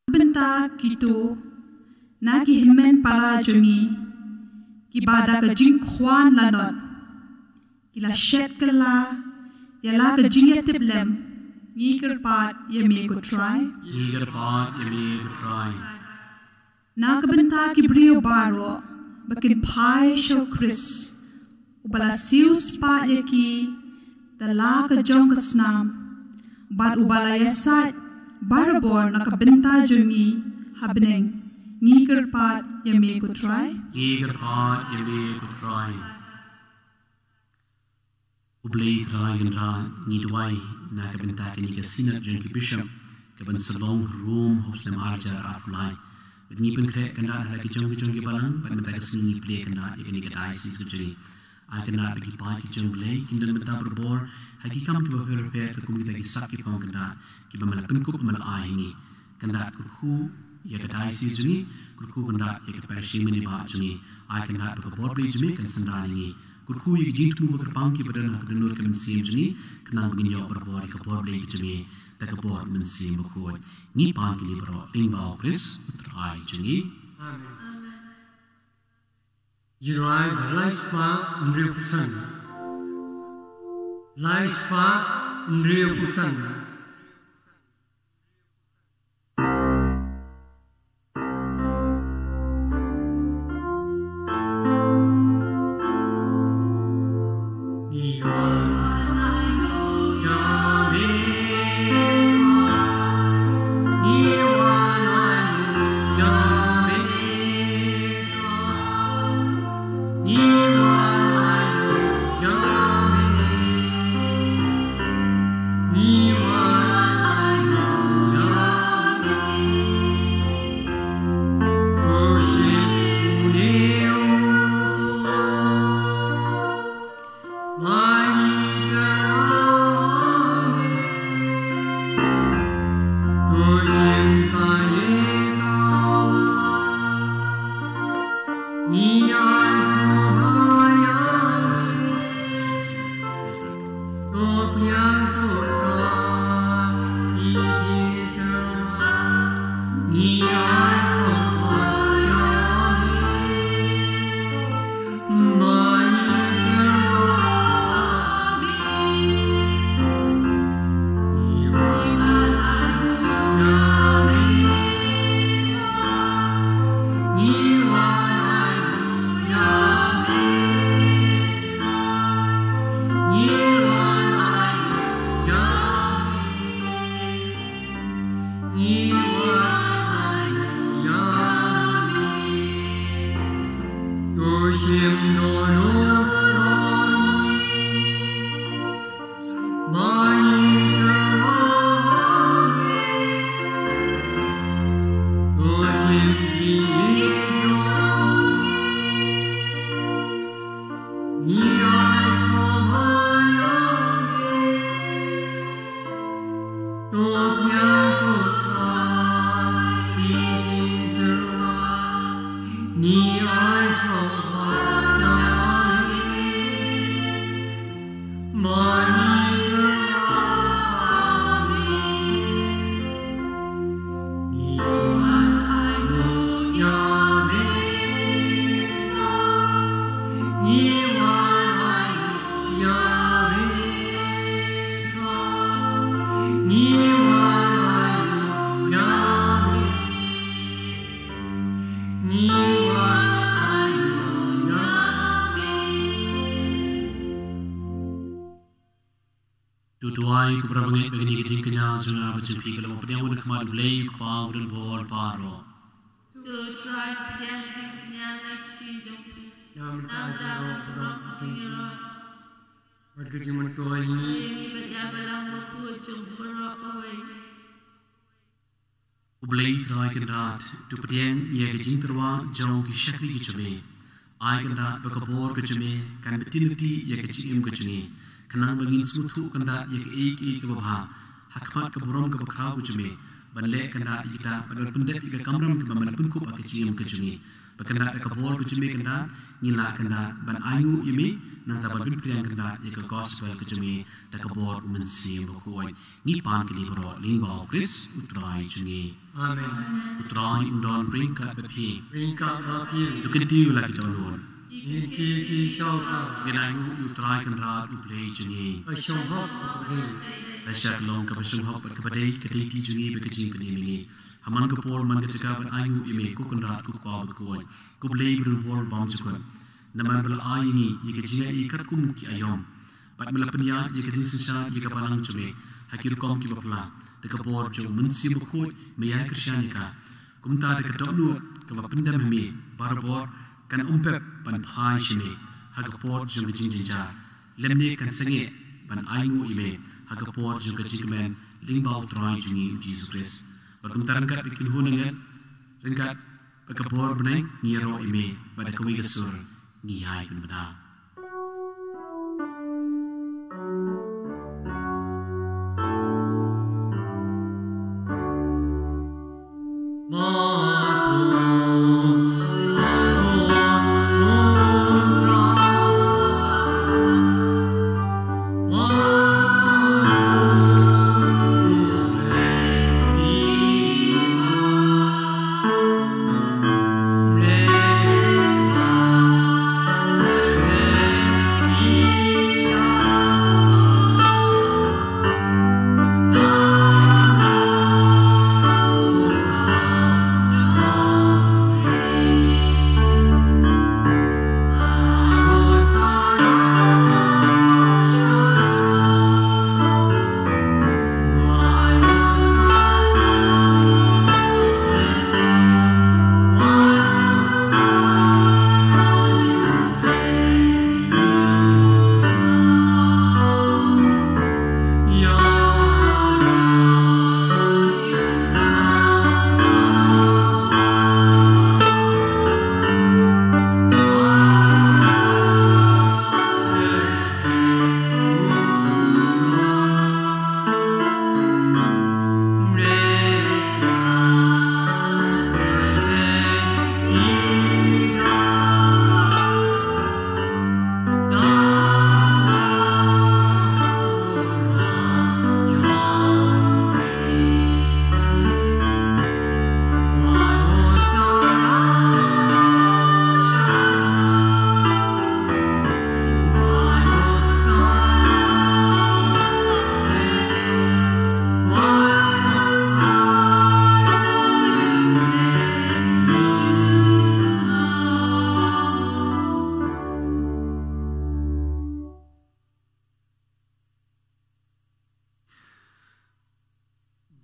Bynta kito na ki hynmen para jong ngi, kiba da ka jingkwah lanot ki la shet kylla ïa la ka jingïatiplem, ngi kyrpad ïa me ko Trai. Ngi kyrpad ïa me ko Trai. Na ka bynta ki briew baroh ba kin phai sha u Khrist, uba la siewspah ïa ki da la ka jong ka snam, bad uba la ïasaid barabor na ka bynta jong ngi ha bneng, ngi kyrpad ïa me ko Trai. Ngi kyrpad ïa me ko Trai. U Blei Trai Kynrad, ngi duwai na ka bynta kane ka Synod jong ki Bishop kaban sa long ha Rome ha u snem ar hajar arphew lai. Bad ngi pynkhreh Kynrad ha la ki jong ki jong ki balang, bad mynta ka sngi ngi plie Kynrad ïa kane ka diocese ka jong ngi. Ai Kynrad ba ki paid ki jong U Blei kin don bynta barabor ha ki kam kiba pher bapher, ka kum kita ki sak ki phong Kynrad kiba me la pynkup, me la ai ha ngi. Kynrad kyrkhu ïa ka diocese jong ngi, kyrkhu Kynrad ïa ka parish, ïa ka mynta jong ngi. Ai Kynrad ba ka bor Blei jong me kan synran ïa ngi. Kyrkhu ïa ki jingthmu ba kyrpang kiba don ha ka dohnud ka mynsiem jong ngi, khnang ba ngin ïoh barabor ïa ka bor Blei ka jong me da ka bor Mynsiem Bakhuid. Ngi pan kine baroh lyngba U Khrist U Trai jong ngi. Amen. Jirai ba lai spah hynriewphew san. Lai spah hynriewphew san. To duwai, ko para bangeit, ba kane ka jingkñia jong nga bad jong phi ka long ba pdiang na khmat U Blei U Kpa u don bor baroh. To trai pdiang jingkñia na kti jong phi. Namar ka jong u burom ka jingïarap. Bad ka jingmyntoi ïa ngi. Ïa ngi bad ïa balang bakhuid jong baroh kawei. U Blei Trai Kynrad, to pdiang ïa ka jingtyrwa jong ki shakri ki jong me. Ai Kynrad ba ka bor ka jong me kan btin lynti ïa ka jingim ka jong ngi. Khnang ba ngin sngewthuh Kynrad ïa kaei kaei kaba bha ha khmat ka burom kaba khraw ka jong me. Ban leh Kynrad ïa kita, ban pyndep ïa ka kamram kaba me la pynkup ha ka jingim ka jong ngi. Ba Kynrad da ka bor ka jong me Kynrad, ngin lah Kynrad ban ainguh ïa me, nangta ban pynphriang Kynrad ïa ka gospel ka jong me, da ka bor U Mynsiem Bakhuid. Ngi pan kine baroh lyngba U Khrist U Trai jong ngi. Amen. U Trai un don ryngkat bad phi. Ryngkat bad phi. To kyntiew la ki dohnud. Ngin ti ki shongkha. Ngin ainguh ïa u Trai Kynrad u Blei jong ngi. Ka shong hok ka dei. Lashai ka long kaba shong hok bad kaba dei ka dei ti jong ngi bad ka jingpynim ïa ngi. Ha man ka por man ka jaka ban ainguh ïa me ko Kynrad ko Kpa bakhuid, ko Blei ba don bor bymjukut. Namar ba la ai ïa ngi ïa ka jingaiei katkum ki aïom. Bad me la pynïaid ïa ka jingsynshar ïa ka balang jong me ha ki rukom kiba phylla. Da ka bor jong u Mynsiem Bakhuid me ïai kyrshan ïa ka. Kumta da ka dohnud kaba pyndem ha me barabor kan ym pep ban phai sha me ha ka por jong ka jingjynjar, lymne kan sangeh ban ainguh ïa me ha ka por jong ka jingkmen lyngba u Trai jong ngi u Jisu Khrist. Bad kumta ryngkat bad ki kynhun angel, ryngkat bad ka bor bneng ngi ïaroh ïa me, bad da kawei ka sur ngi ïai pynbna.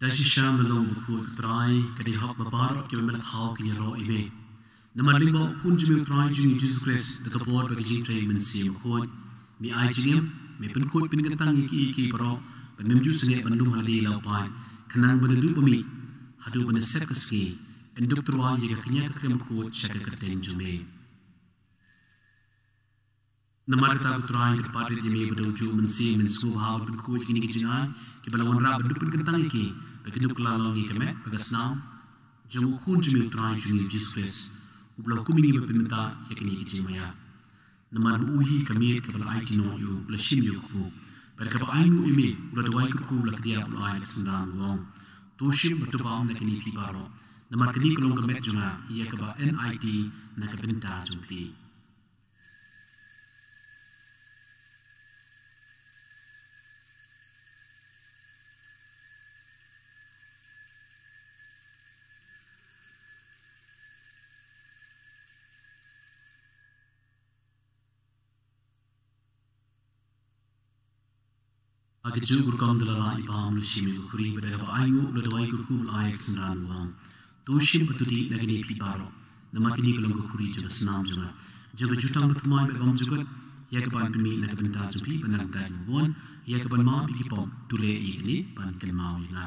Da shisha me long bakhuid ko Trai, ka dei hok ba baroh kiba me la thaw kin ïaroh ïa me. Namar lyngba u Khun jong me u Trai jong ngi u Jisu Khrist, da ka bor bad ka jingtrei u Mynsiem Bakhuid, me ai jingim, me pynkhuid pynkyntang ïa kiei kiei baroh, bad mem ju sangeh ban lum ha lade la u paid, khnang ba naduh ba mih haduh ba nasep ka sngi yn dup tyrwa ïa ka kñia ka kren bakhuid sha ka kyrteng jong me. Namar kata ko Trai, ngi kyrpad rit ïa me ba da u juh Mynsiem men sngewbha ban pynkhuid ïa kine ki jingai kiba la wanrah ban dup pynkyntang ïa ki, ba kin dup kylla long ïa ka met bad ka snam jong u Khun jong me u Trai jong ngi u Jisu Khrist, uba la hukum ïa ngi ban pynmynta ïa kine ki jingmaïa. Namar ba u hi ka miet kaba la aiti noh ïa u, u la shim ïa u kpu, bad kaba ainguh ïa me u la duwai kyrkhu, u la kdiah bad u la ai la ka synran, u ong: To shim bad to bam na kine phi baroh, namar kane ka long ka met jong nga ïa kaba yn aiti na ka bynta jong phi. Ha kajuh ka rukom da la lah i bam, u la shim ïa ka khuri, bad da kaba ainguh u la duwai kyrkhu, u la ai ka synran, u ong: To shim bad to dih na kine phi baroh, namar kane ka long ka khuri jong ka snam jong nga, jong ka jutang bathymmai bad bymjukut, ïa kaban pynmih na ka bynta jong phi bad na ka bynta jong u bun, ïa kaban map ïa ki pop. To leh ïa kane ban kynmaw ïa nga.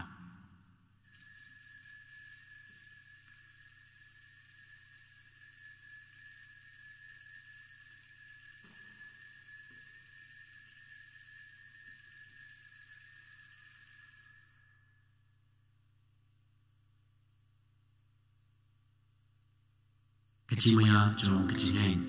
Ka jingmaïa jong ka jingngeit.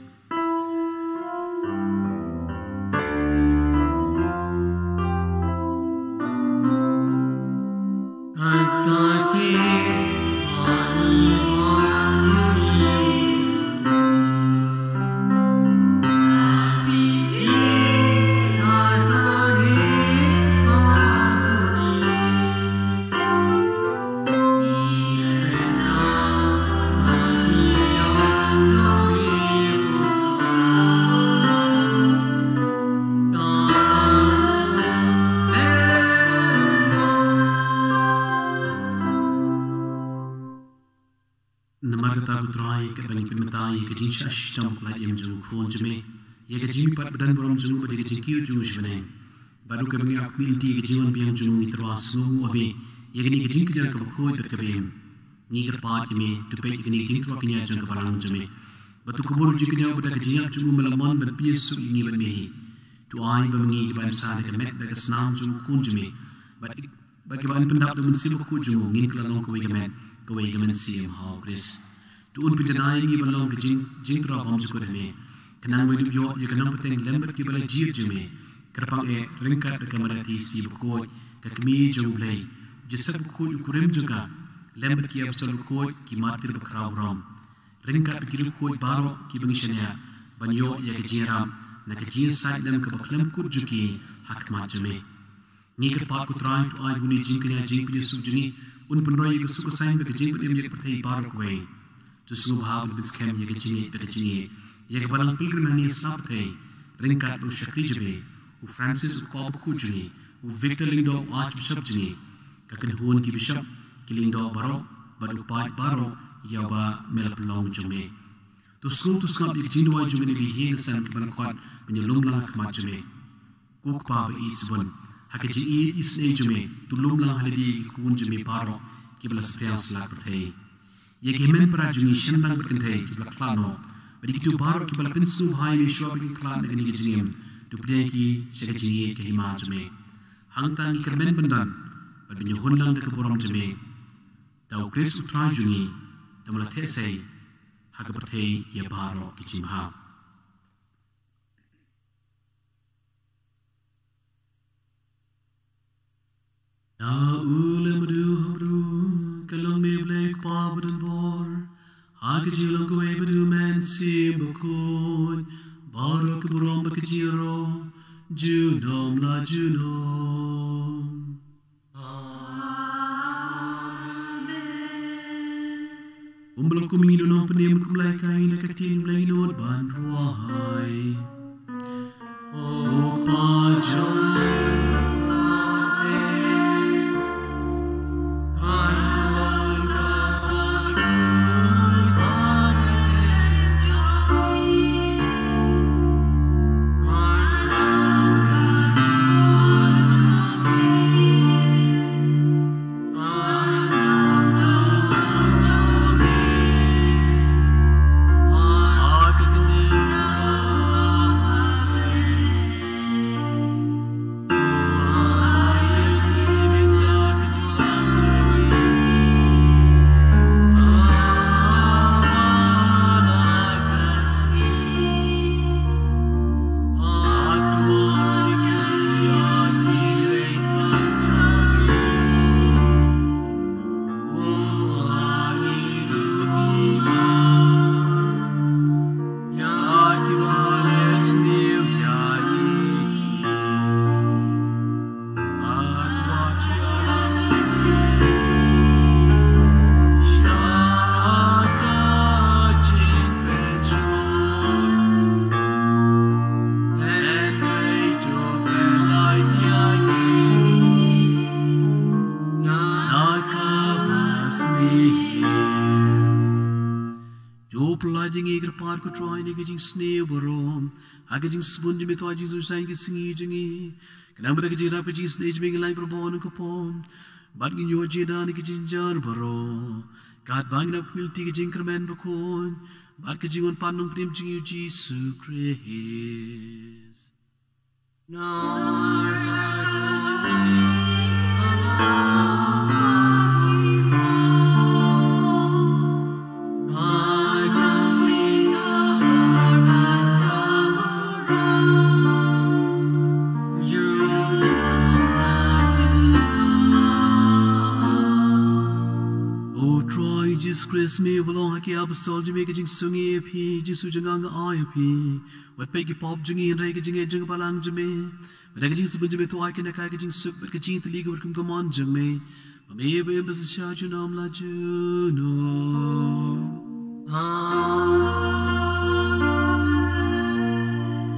Kata ko Trai, kaba ngi pynmynta ïa ka jingshah shitom ka la ïem jong u Khun jong me, ïa ka jingmihpat ba don burom jong u bad ïa ka jingkiew jong u sha bneng. Bad ruh kaba ngi ap kyrpad ïa ka jingwan biang jong u, ngi tyrwa sngew u ha me ïa kane ka jingkñia kaba khuid bad kaba im. Ngi kyrpad ïa me to peit ïa kane ka jingtyrwa kñia jong ka balang jong me, bad to kubur jingkñia bad ka jingïap jong u, me la mon ban pynïasuk ïa ngi bad me hi. To ai ba ma ngi kiba im sah da ka met bad ka snam jong u Khun jong me, bad bad kiba yn pyndap da u Mynsiem Bakhuid jong u, ngin kylla long kawei ka met kawei ka mynsiem ha u Khrist. To un pynjanai ïa ngi ban long ka jing, jingtyrwa bymjukut ha me, khnang ba ngin ïoh ïa ka nongpynteng lem bad kiba la jied jong me, kyrpang eh ryngkat bad ka Maria Theisotti bakhuid, ka Kmie jong u Blei, u Joseph Bakhuid u kurim jong ka, lem bad ki apostol bakhuid, ki martir bakhraw burom, ryngkat bad ki riewkhuid baroh kiba ngi shaniah, ban ïoh ïa ka jingïarap na ka jingïasaid lem kaba khlem kut jong ki ha khmat jong me. Ngi kyrpad ko Trai, to ai ba une u jingkñia jingpynïasuk jong ngi un pynroi ïa ka suk ka saiñ bad ka jingpynim ïa ka pyrthei baroh kawei. To sngewbha ban pynskhem ïa ka jingngeit bad ka jingngeit ïa ka balang pilgrim hangne sha pyrthei, ryngkat bad u shakri jong me u Francis u Kpa Bakhuid jong ngi, u Victor Lyngdoh u Archbishop jong ngi, ka kynhun ki bishop, ki lyngdoh baroh bad u paid baroh ïa uba me la pynlong jong me. To sngewthuh sngap ïa ka jingduwai jong kane ka ïing ka sem kaba la khot ban ïalum lang ha khmat jong me. Ko Kpa ba ïeit shibun, ha ka jingïeit isynei jong me, to lum lang ha lade ïa ki khun jong me baroh kiba la saphriang sla ka pyrthei. Ïa ki hynmen para jong ngi shen bang bad kynthei kiba la khlad noh, bad ïa kito baroh kiba la pynsngewbha ïa me shuwa ba kin khlad na kane ka jingim, to pdiang ïa ki sha ka jingïeit ka hima jong me. Hangta ngi kyrmen ban don bad ban ïahun lang da ka burom jong me. Da u Khrist u Trai jong ngi, da me la theh sei ha ka pyrthei ïa baroh ki jingbha. Da u leh madu ha bru, ka long me Blei Kpa badonbor, ha ka jinglong kawei bad u Mynsiem Bakhuid, baroh ka burom bad ka jingïaroh junom la junom. Amen. Kumba la kum ïa ngi nongpynim, kumba la ïa ka ïing da ka ktien Blei ngin nud ban rwai. O Kpa jong ngi, To pynlait ïa ngi kyrpad ko Trai na ka jingsniew baroh, ha ka jingsbun jong me, to ai jingsngewsih ïa ki sngi jong ngi, khnang ba da ka jingïarap ka jingisynei jong me ngin lait barabor na ka pop, bad ngin ïoh jingïada na ka jingjynjar baroh, katba ngin ap kyrpad ïa ka jingkyrmen bakhuid bad ka jingwan pat nongpynim jong ngi u Jisu Khrist. O Trai Jisu Khrist, me uba la ong ha ki apostol jong me, ka jingsngi ïa phi, jingsuk jong nga nga ai ïa phi. Wat peit ki pop jong ngi, hynrei ka jingngeit jong ka balang jong me. Bad da ka jingsbun jong me to ai kane ka, ka jingsuk bad ka jingtylli kaba kum ka mon jong me, ba me ba im ba shisha junom la junom. Amen.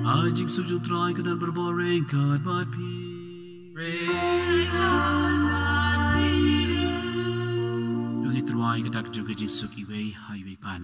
Ai jingsuk jong u Trai kan don barabor ryngkat bad phi. Ryngkat bad phi ruh. To ngin tyrwa ïa ka dak jong ka jingsuk iwei ha iwei. Kan.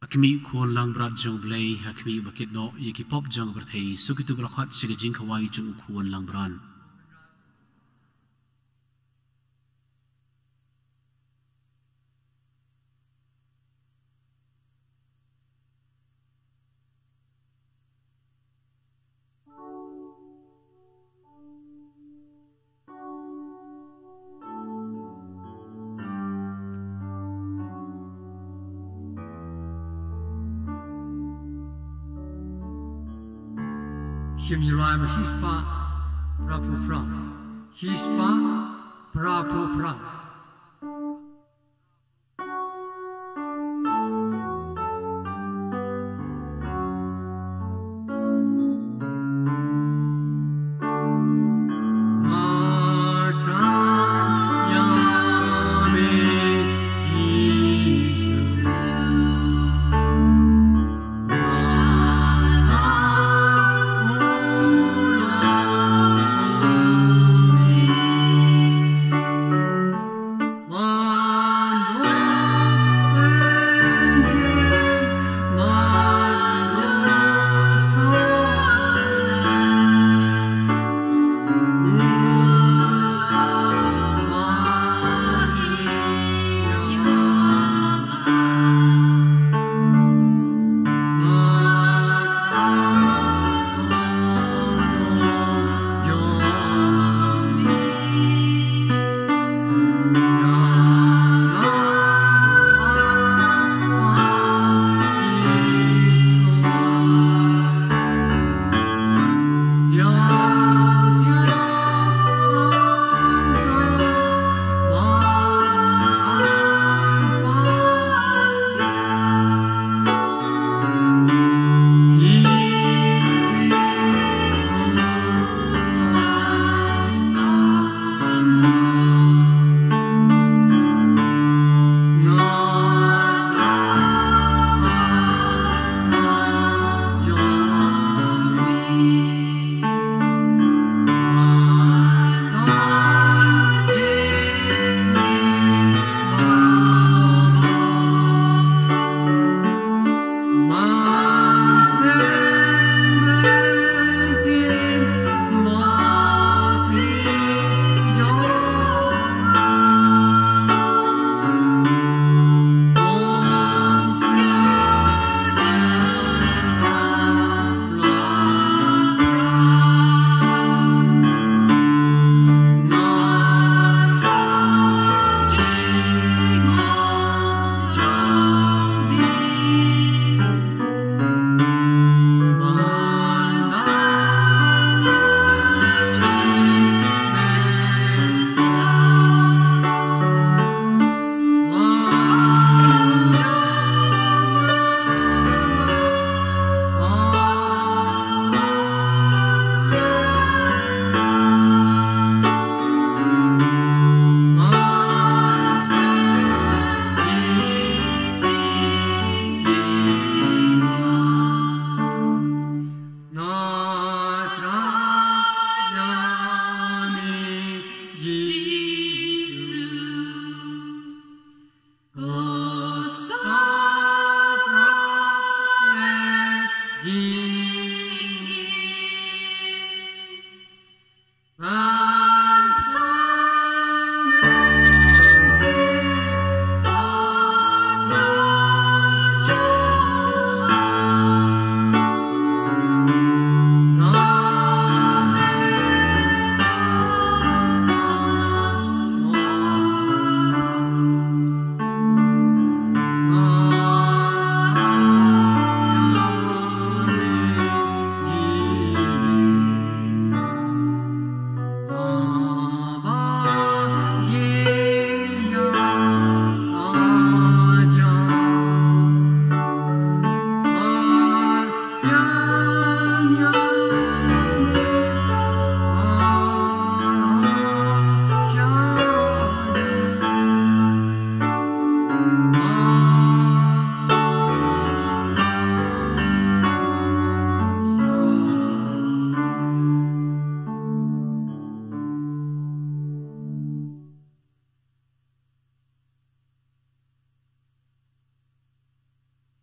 Ha khmih, Khun Langbrot jong U Blei, ha khmih ba kit noh ïa ki pop jong ka pyrthei, suk ïa uto ba la khot sha ka jingkhawai jong U Khun Langbrot. Shim Jeremaïah ba shispah phra phew phra. Shispah phra phew phra.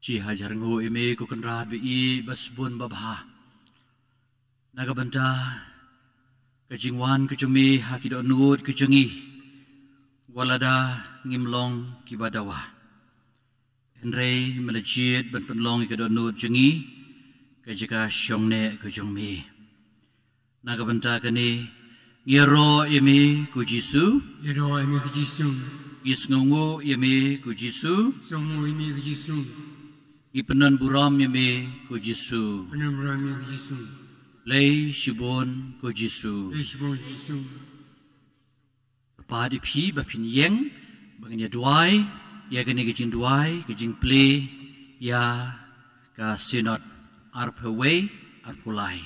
Shi hajar nguh ïa me ko Kynrad ba ïeit ba sbun ba bha. Na ka bynta ka jingwan ka jong me ha ki dohnud ka jong ngi. Wat lada ngim long kiba dawa, hynrei me la jied ban pynlong ïa ka dohnud jong ngi ka jaka shong neh ka jong me. Na ka bynta kane ngi ïaroh ïa me ko Jisu. Ïaroh ïa me ko Jisu. Ngi sngewnguh ïa me ko Jisu. Sngewnguh ïa me ko Jisu. Ngi pyndonburom ïa me ko Jisu. Pyndonburom ïa me ko Jisu. Khublei shibun ko Jisu. Khublei shibun Jisu. Kyrpad ïa phi ba phin ïeng ba ngin ïa duwai ïa kane ka jingduwai ka jingplie ïa ka Synod arphew wei arphew lai.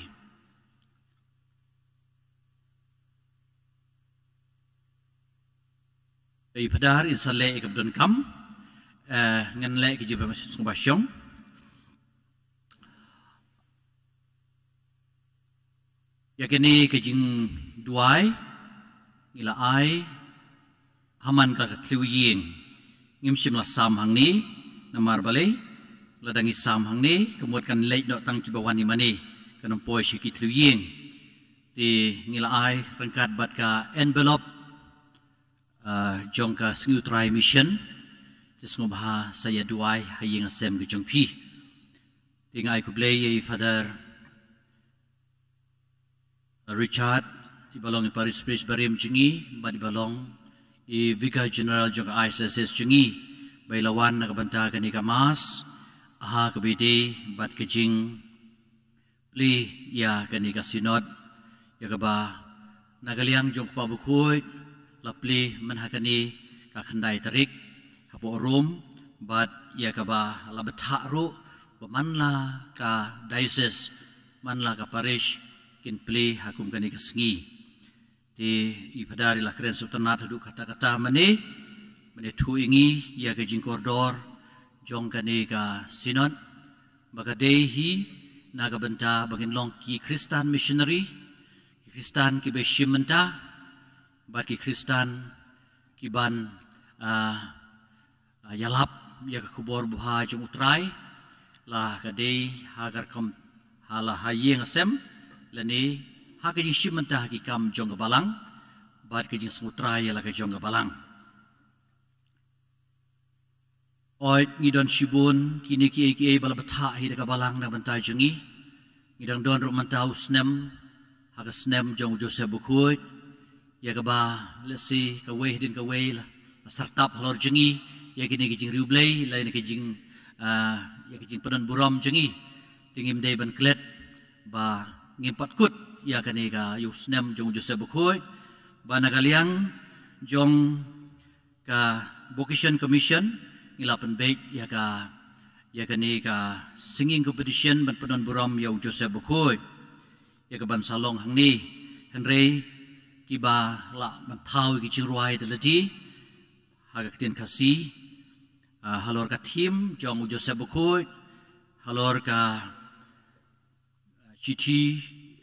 Ei Phadar, in sa leh ïa ka ba donkam. Eh, ngan leh ka jingpynbna sngewbha shong. Ïa kane ka jingduwai ngi la ai ha man ka thliew ïing. Ngim shym la sam hangne, namar balei, lada ngi sam hangne ka mut kan leit noh tang kiba wan ïa mane, kan ym poi sha ki thliew ïing. Te ngi la ai ryngkat bad ka envelope, ah, jong ka Sngi U Trai Mission. Te sngewbha sa ïa duwai ha ïing ha sem ka jong phi. Te nga ai khublei ïa i Father Richard, i ba long i Parish Priest barim jong ngi, bad i ba long i Vicar General jong ka Archdiocese jong ngi, ba i la wan na ka bynta kane ka Mass ha kaba ïadei bad ka jingplie ïa kane ka Synod, ïa kaba na ka liang jong u Kpa Bakhuid la plie mynha kane ka khyndai tarik hapoh Rome, bad ïa kaba la bthah ruh ba man la ka diocese, man la ka parish kin plie ha kum kane ka sngi. Te i Phadar i la kren sngewtynnat haduh katta katta mane, ban ïathuh ïa ngi ïa ka jingkordor jong kane ka Synod, ba ka dei hi na ka bynta ba ngin long ki Khristan missionary, ki Khristan kiba shim bynta, bad ki Khristan kiban, ah, ah, ïalap ïa ka khubor babha jong U Trai, la ka dei ha ka rukom ha la ha ïing ha sem, lane ha ka jingshim bynta ha ki kam jong ka Balang, bad ka jingsngewtrai ïa la ka jong ka Balang. Oi, ngi don shibun kine kiei kiei ba la bthah hi da ka Balang na ka bynta jong ngi. Ngi dang don ruh mynta u snem, ha ka snem jong u Joseph Bakhuid, ïa kaba lehse kawei hadien kawei la, la sartap halor jong ngi ïa kine ki jingriewblei, lane ki jing, ah, ïa ki jingpyndonburom jong ngi. Te ngim dei ban klet ba ngim pat kut ïa kane ka, ïa u snem jong u Joseph Bakhuid, ba na ka liang jong ka Vocation Commission ngi la pynbeit ïa ka, ïa kane ka singing competition ban pyndonburom ïa u Joseph Bakhuid, ïa kaban sa long hangne. Hynrei kiba lah ban thaw ïa ki jingrwai da lade ha ka ktien Khasi, ah, halor ka theme jong u Joseph Bakhuid, halor ka shithi,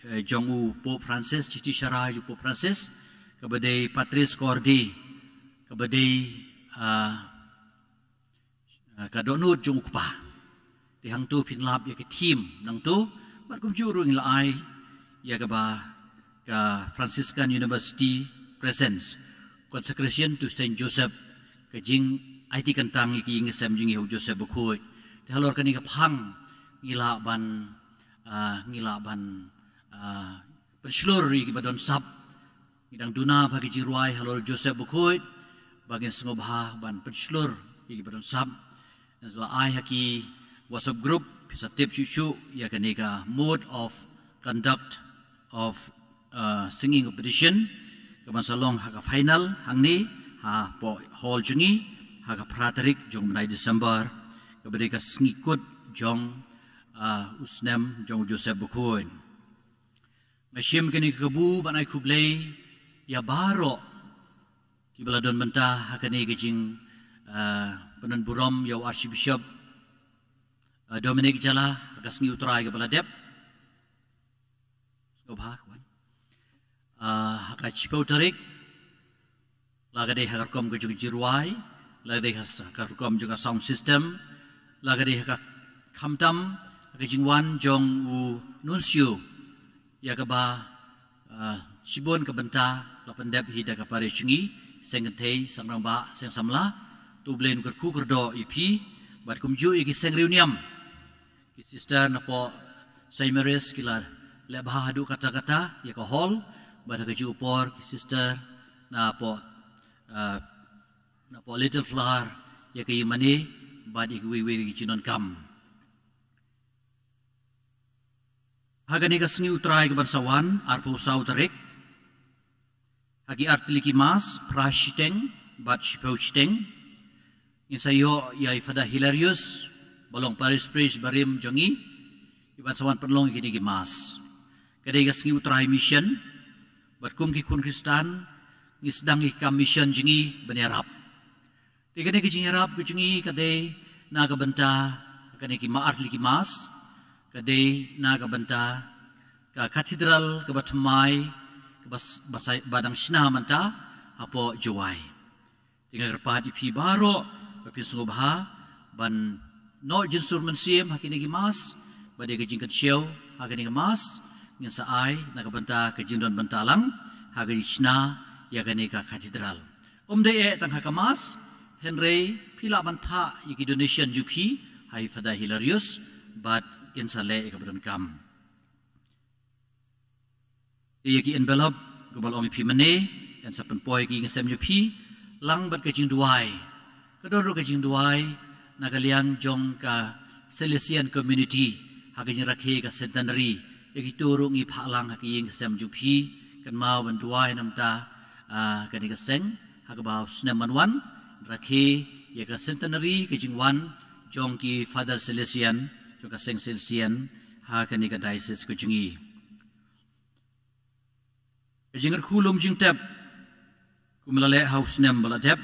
eh, jong u Pope Francis, shithi sharai jong u Pope Francis, kaba dei Patris Corde, kaba dei, ah, ah, ka dohnud jong u Kpa. Te hangto phin lap ïa ka theme nangto, bad kumjuh ruh ngi la ai ïa kaba ka Franciscan University Presents, Consecration to Saint Joseph, ka jingaiti kyntang ïa ka ïing ka sem jong ngi ha u Joseph Bakhuid. Te halor kane ka phang ngi lah ban, ah, ngi lah ban, ah, pynshlur ïa kiba don sap. Ngi dang duna bha ki jingrwai halor u Joseph Bakhuid, ba ngin sngewbha ban pynshlur ïa kiba don sap. Ngan sa la ai ha ki WhatsApp group, phin sa tip shuh shuh ïa kane ka mode of conduct of, uh, singing competition, kaban sa long ha ka final hangne hapoh hall jong ngi ha ka phra tarik jong u bnai December, kaba dei ka sngi kut jong, uh, u snem jong u Joseph Bakhuid. Nga shim kane ka kabu ban ai khublei ïa baroh kiba la don bynta ha kane ka jing, ah, pyndonburom ïa u Archbishop, ah, Dominic Jala ha ka sngi U Trai kaba la dep. Sngewbha ka wan. Ah, ha ka shiphew tarik, la ka dei ha ka rukom ka jong ka jingrwai, la ka dei ha ka rukom jong ka sound system, La ka dei ha ka khamtam ha ka jingwan jong u nuncio, ïa kaba shibun ka bynta la pyndep hi da ka parish jong ngi, seng kynthei, seng rangbah, seng samla. To U Blei un kyrkhu kyrdoh ïa phi bad kumjuh ïa ki seng riewniam. Ki sister napoh Saint Mary's ki la leh bha haduh katta katta ïa ka hall, bad ha ka juh por ki sister napoh napoh Little Flower ïa ka ïingmane bad ïa kiwei kiwei ki jingdonkam. Ha kane ka sngi U Trai kaban sa wan, arphew saw tarik, ha ki artylli ki mass, phra shiteng bad shiphew shiteng, ngin sa ïoh ïa i Father Hilarius ba long parish priest barim jong ngi, iban sa wan pynlong ïa kine ki mass. Ka dei ka sngi U Trai Mission, bad kum ki khun Khristan ngi sdang ïa ka mission jong ngi ban ïarap. Te kane ka jingïarap ka jong ngi ka dei na ka bynta kane ki ma artylli ki mass, ka dei na ka bynta ka cathedral kaba thymmai, kaba s- ba sa- ba dang shna mynta hapoh Jowai. Te nga kyrpad ïa phi baroh ba phin sngewbha ban noh jingshun mynsiem ha kine ki mass, ba dei ka jingkynshew ha kine ki mass, ngin sa ai na ka bynta ka jingdon bynta lang ha ka jingshna ïa kane ka cathedral. Um dei eh tang ha ka mass, hynrei phi lah ban phah ïa ki donation jong phi ha i Father Hilarius, bad yn sa leh ïa kaba donkam. Ïa ki envelope kaba la ong ïa phi mynne, yn sa pynpoi ïa ki ïing ïing sem jong phi, lang bad ka jingduwai. Ka don ruh ka jingduwai na ka liang jong ka Salesian community ha ka jingrakhe ka centenary. Ïa kito ruh ngi phah lang ha ki ïing ki sem jong phi, kynmaw ban duwai namar kane ka seng ha kaba u snem ban wan, rakhe ïa ka centenary ka jingwan jong ki Father Salesian, jong ka seng Salesian ha kane ka diocese ka jong ngi. Ka jingkyrkhu lum jingtep, kum la leh ha u snem ba la dep,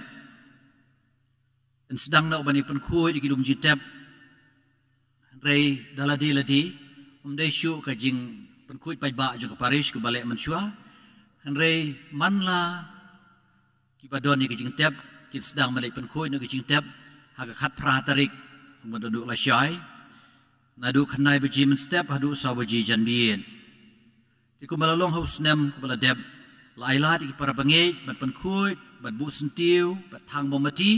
yn sdang noh ban ïa pynkhuid ïa ki lum jingtep. Hynrei da lade lade, um dei shuh ka jingpynkhuid paidbah jong ka parish kumba leh mynshuwa. Hynrei man la kiba don ïa ka jingtep kin sdang ban leit pynkhuid noh ka jingtep ha ka khatphra tarik, kumba naduh lashai, naduh khyndai baje mynstep haduh saw baje janmiet. Te kumba la long ha u snem kumba la dep, la ailad ïa ki para bangeit ban pynkhuid, ban buh syntiew, ban thang mombati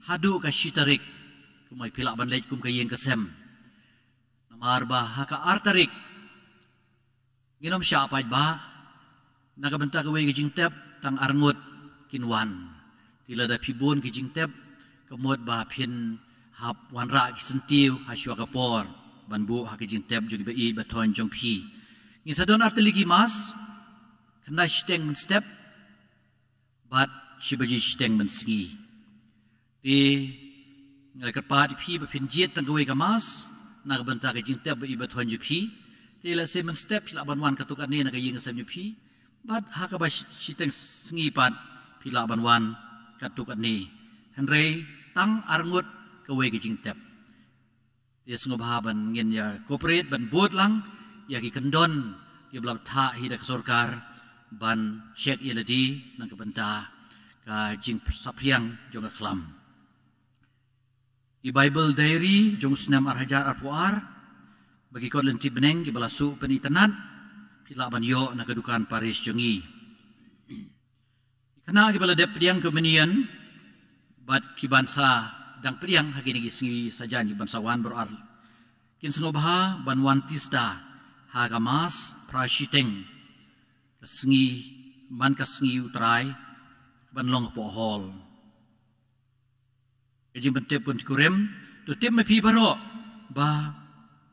haduh ka shi tarik, kumba phi lah ban leit kum ka ïing ka sem. Namar ba ha ka ar tarik ngin ym shah paidbah na ka bynta kawei ka jingtep, tang arngut kin wan. Te lada phi bun ki jingtep, ka mut ba phin hap wanrah ki syntiew ha shuwa ka por ban buh ha ki jingtep jong ki ba ïeit ba thoiñ jong phi. Ngin sa don artylli ki mass, khyndai shiteng mynstep bad shi baje shiteng mynsngi. Te nga kyrpad ïa phi ba phin jied tang kawei ka mass na ka bynta ka jingtep ba ïeit ba thoiñ jong phi. Te lehse mynstep phi lah ban wan katto katne na ka ïing ka sem jong phi, bad ha kaba shi- shiteng sngi pat phi lah ban wan katto katne. Hynrei tang arngut kawei ka jingtep. Te sngewbha ban ngin ïa cooperate ban bud lang ïa ki kyndon kiba la bthah hi da ka sorkar ban check ïa lade na ka bynta ka jingsaphriang jong ka khlam. I Bible Diary jong u snem ar hajar arphew ar bad ki kot lynti bneng kiba la shu pynitynnad, phi lah ban ïoh na ka dukan parish jong ngi. Ki khynnah kiba la dep pdiang communion bad kiban sa dang pdiang ha kine ki sngi sajan kiban sa wan baroh ar, kin sngewbha ban wan tista ha ka mass phra shiteng ka sngi, man ka sngi U Trai, ban long hapoh hall. Ka jingpyntip, khun jingkurim, to tip ma phi baroh ba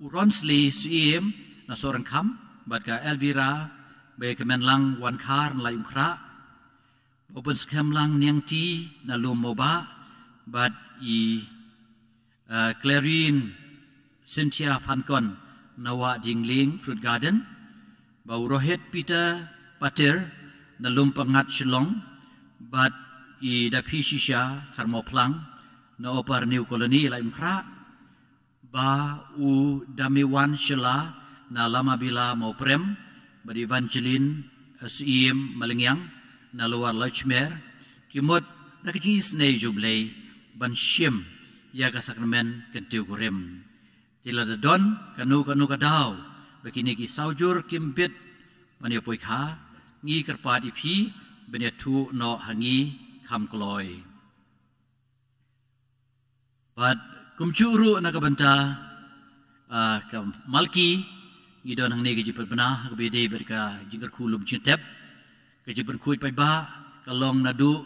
u Ronsley Syiem na Sohryngkham bad ka Elvira Baïakmenlang Wankhar na Laitumkhrah, ba u Pynskhem Lang Niangti na Lum Mawbah, bad i Clarin Cynthia Phankon na Wah Dinglieng Fruit Garden, ba u Rohit Peter Pater na Lum Pyngat Shillong, bad i Daphi Shisha Kharmawphlang na Upper New Colony Laitumkhrah, ba u Damiwan Shylla na Lamabila Mawprem, bad Evangeline Syiem Malngiang na Lower Laichmer, ki mut da ka jingisynei jong U Blei ban shim ïa ka sakramen kyntiew kurim. Te lada don kano kano ka daw ba kine ki sawjur kim bit ban ïa poi kha, ngi kyrpad ïa phi ban ïathuh noh ha ngi kham kloi. Bad kumjuh ruh na ka bynta, ah, ka Malki, ngi don hangne ka jingpynbna ha kaba ïadei bad ka jingkyrkhu lum jingtep, ka jingpynkhuid paidbah ka long naduh,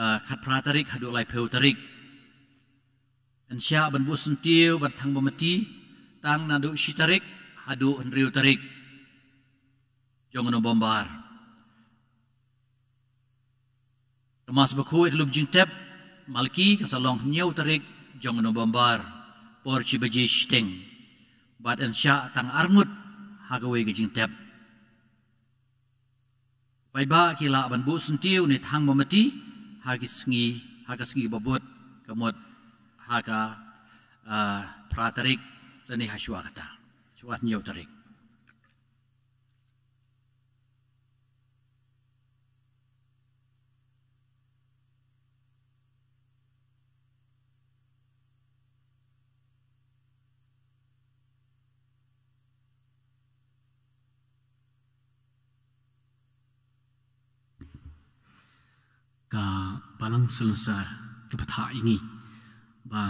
ah, khatphra tarik haduh laiphew tarik. Yn shah ban buh syntiew ban thang bamti tang naduh shi tarik haduh hynriew tarik jong u November. Ka Mass Bakhuid lum jingtep Malki kan sa long hynñiew tarik jong u November, por shi baje shiteng. Bad yn shah tang arngut ha kawei ka jingtep. Paidbah ki lah ban buh syntiew ne thang bamti ha ki sngi, ha ka sngi ba bud, ka mut ha ka, ah, phra tarik lane ha shuwa kata, shuwa hynñiew tarik. Ka Balang Salonsar ka bthah ïa ngi ba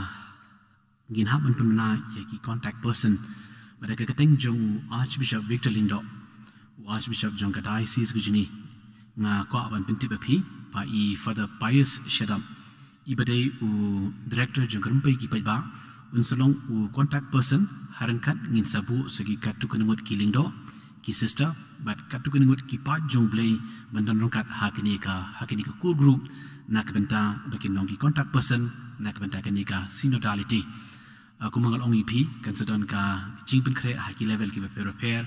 ngin hap ban pynbna ïa ki contact person. Bad da ka kyrteng jong u Archbishop Victor Lyngdoh, u Archbishop jong ka diocese ka jong ngi, nga kwah ban pyntip ïa phi ba i Father Pius Shadap, i ba dei u director jong ka rympei ki paidbah, un sa long u contact person ha ryngkat ngin sa buh sa ki katto katne ngut ki lyngdoh, ki sister, bad katto katne ngut ki paid jong U Blei ban don ryngkat ha kane ka, ha kane ka core group, na ka bynta ba kin long ki contact person na ka bynta kane ka synodality. Ah, kumba nga la ong ïa phi, kan sa don ka jingpynkhreh ha ki level kiba pher bapher.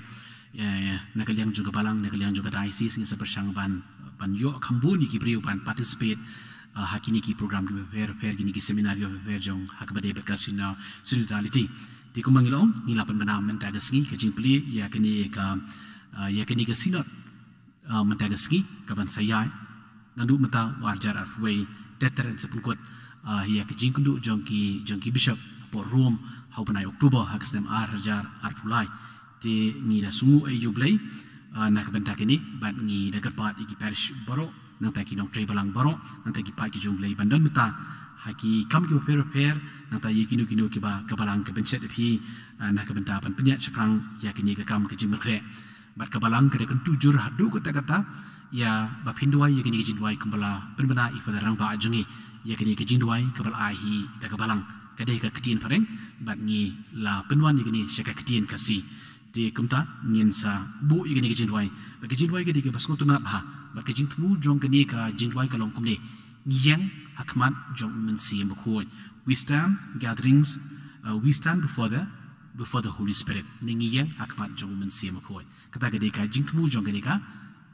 Ïa, ïa, na ka liang jong ka balang, na ka liang jong ka diocese, ngin sa pyrshang ban, ban ïoh kham bun ïa ki briew ban participate, ah, ha kine ki program kiba pher bapher, kine ki seminar kiba pher bapher jong ha kaba dei bad ka syno-, synodality. Te kumba ngi la ong, ngi la pynbna mynta ka sngi ka jingplie ïa kane ka, ah, ïa kane ka synod, ah, mynta ka sngi kaban sa ïaid naduh mynta u arhajar arphew wei, ter ter yn sa pynkut, ah, ïa ka jingkynduh jong ki, jong ki bishop hapoh Rome ha u bnai October ha ka snem arhajar arphew lai. Te ngi da sngewnguh ïa U Blei, ah, na ka bynta kane, bad ngi da kyrpad ïa ki parish baroh, nangta ki nongtrei balang baroh, nangta ki paid ki jong U Blei ban don mynta ha ki kam kiba pher bapher, nangta ïa kino kino kiba ka balang ka pynshet ïa phi, ah, na ka bynta ban pynïaid shaphrang ïa kane ka kam ka jingpynkhreh. Bad ka balang ka da kyntu jur haduh katta katta ïa ba phin duwai ïa kane ka jingduwai kumba la pynbna i Father rangbah jong ngi, ïa kane ka jingduwai kaba la ai hi da ka balang, ka dei ka ktien phareng, bad ngi la pynwan ïa kane sha ka ktien Khasi. Te kumta ngin sa buh ïa kane ka jingduwai. Bad ka jingduwai ka dei kaba sngewtynnat bha, bad ka jingthmu jong kane ka jingduwai ka long kumne: Ngi ïeng ha khmat jong U Mynsiem Bakhuid. We stand gatherings, uh, we stand before the, before the Holy Spirit. Ne ngi ïeng ha khmat jong U Mynsiem Bakhuid. Kata ka dei ka jingthmu jong kane ka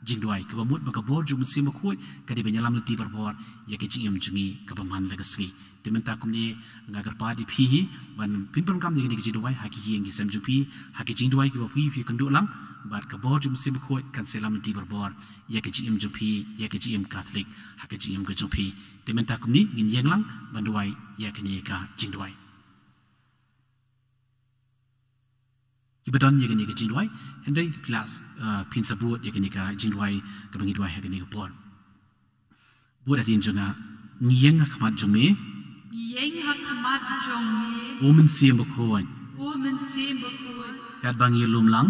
jingduwai, kaba mut ba ka bor jong U Mynsiem Bakhuid ka dei ban ïalam lynti barabor ïa ka jingim jong ngi kaba man la ka sngi. Te mynta kumne nga kyrpad ïa phi hi ban pyndonkam ïa kane ka jingduwai ha ki ïing ki sem jong phi, ha ki jingduwai kiba phi phi kynduh lang, bad ka bor jong U Mynsiem Bakhuid kan sa ïalam lynti barabor ïa ka jingim jong phi, ïa ka jingim Katholik, ha ka jingim ka jong phi. Te mynta kumne ngin ïeng lang ban duwai ïa kane ka jingduwai. Kiba don ïa kane ka jingduwai, hynrei phi lah, uh, phin sa bud ïa kane ka jingduwai kaba ngi duwai ha kane ka por. Bud hadien jong nga. Ngi ïeng ha khmat jong me. Ngi ïeng ha khmat jong me. U Mynsiem Bakhuid. U Mynsiem Bakhuid. Katba ngi ïalum lang.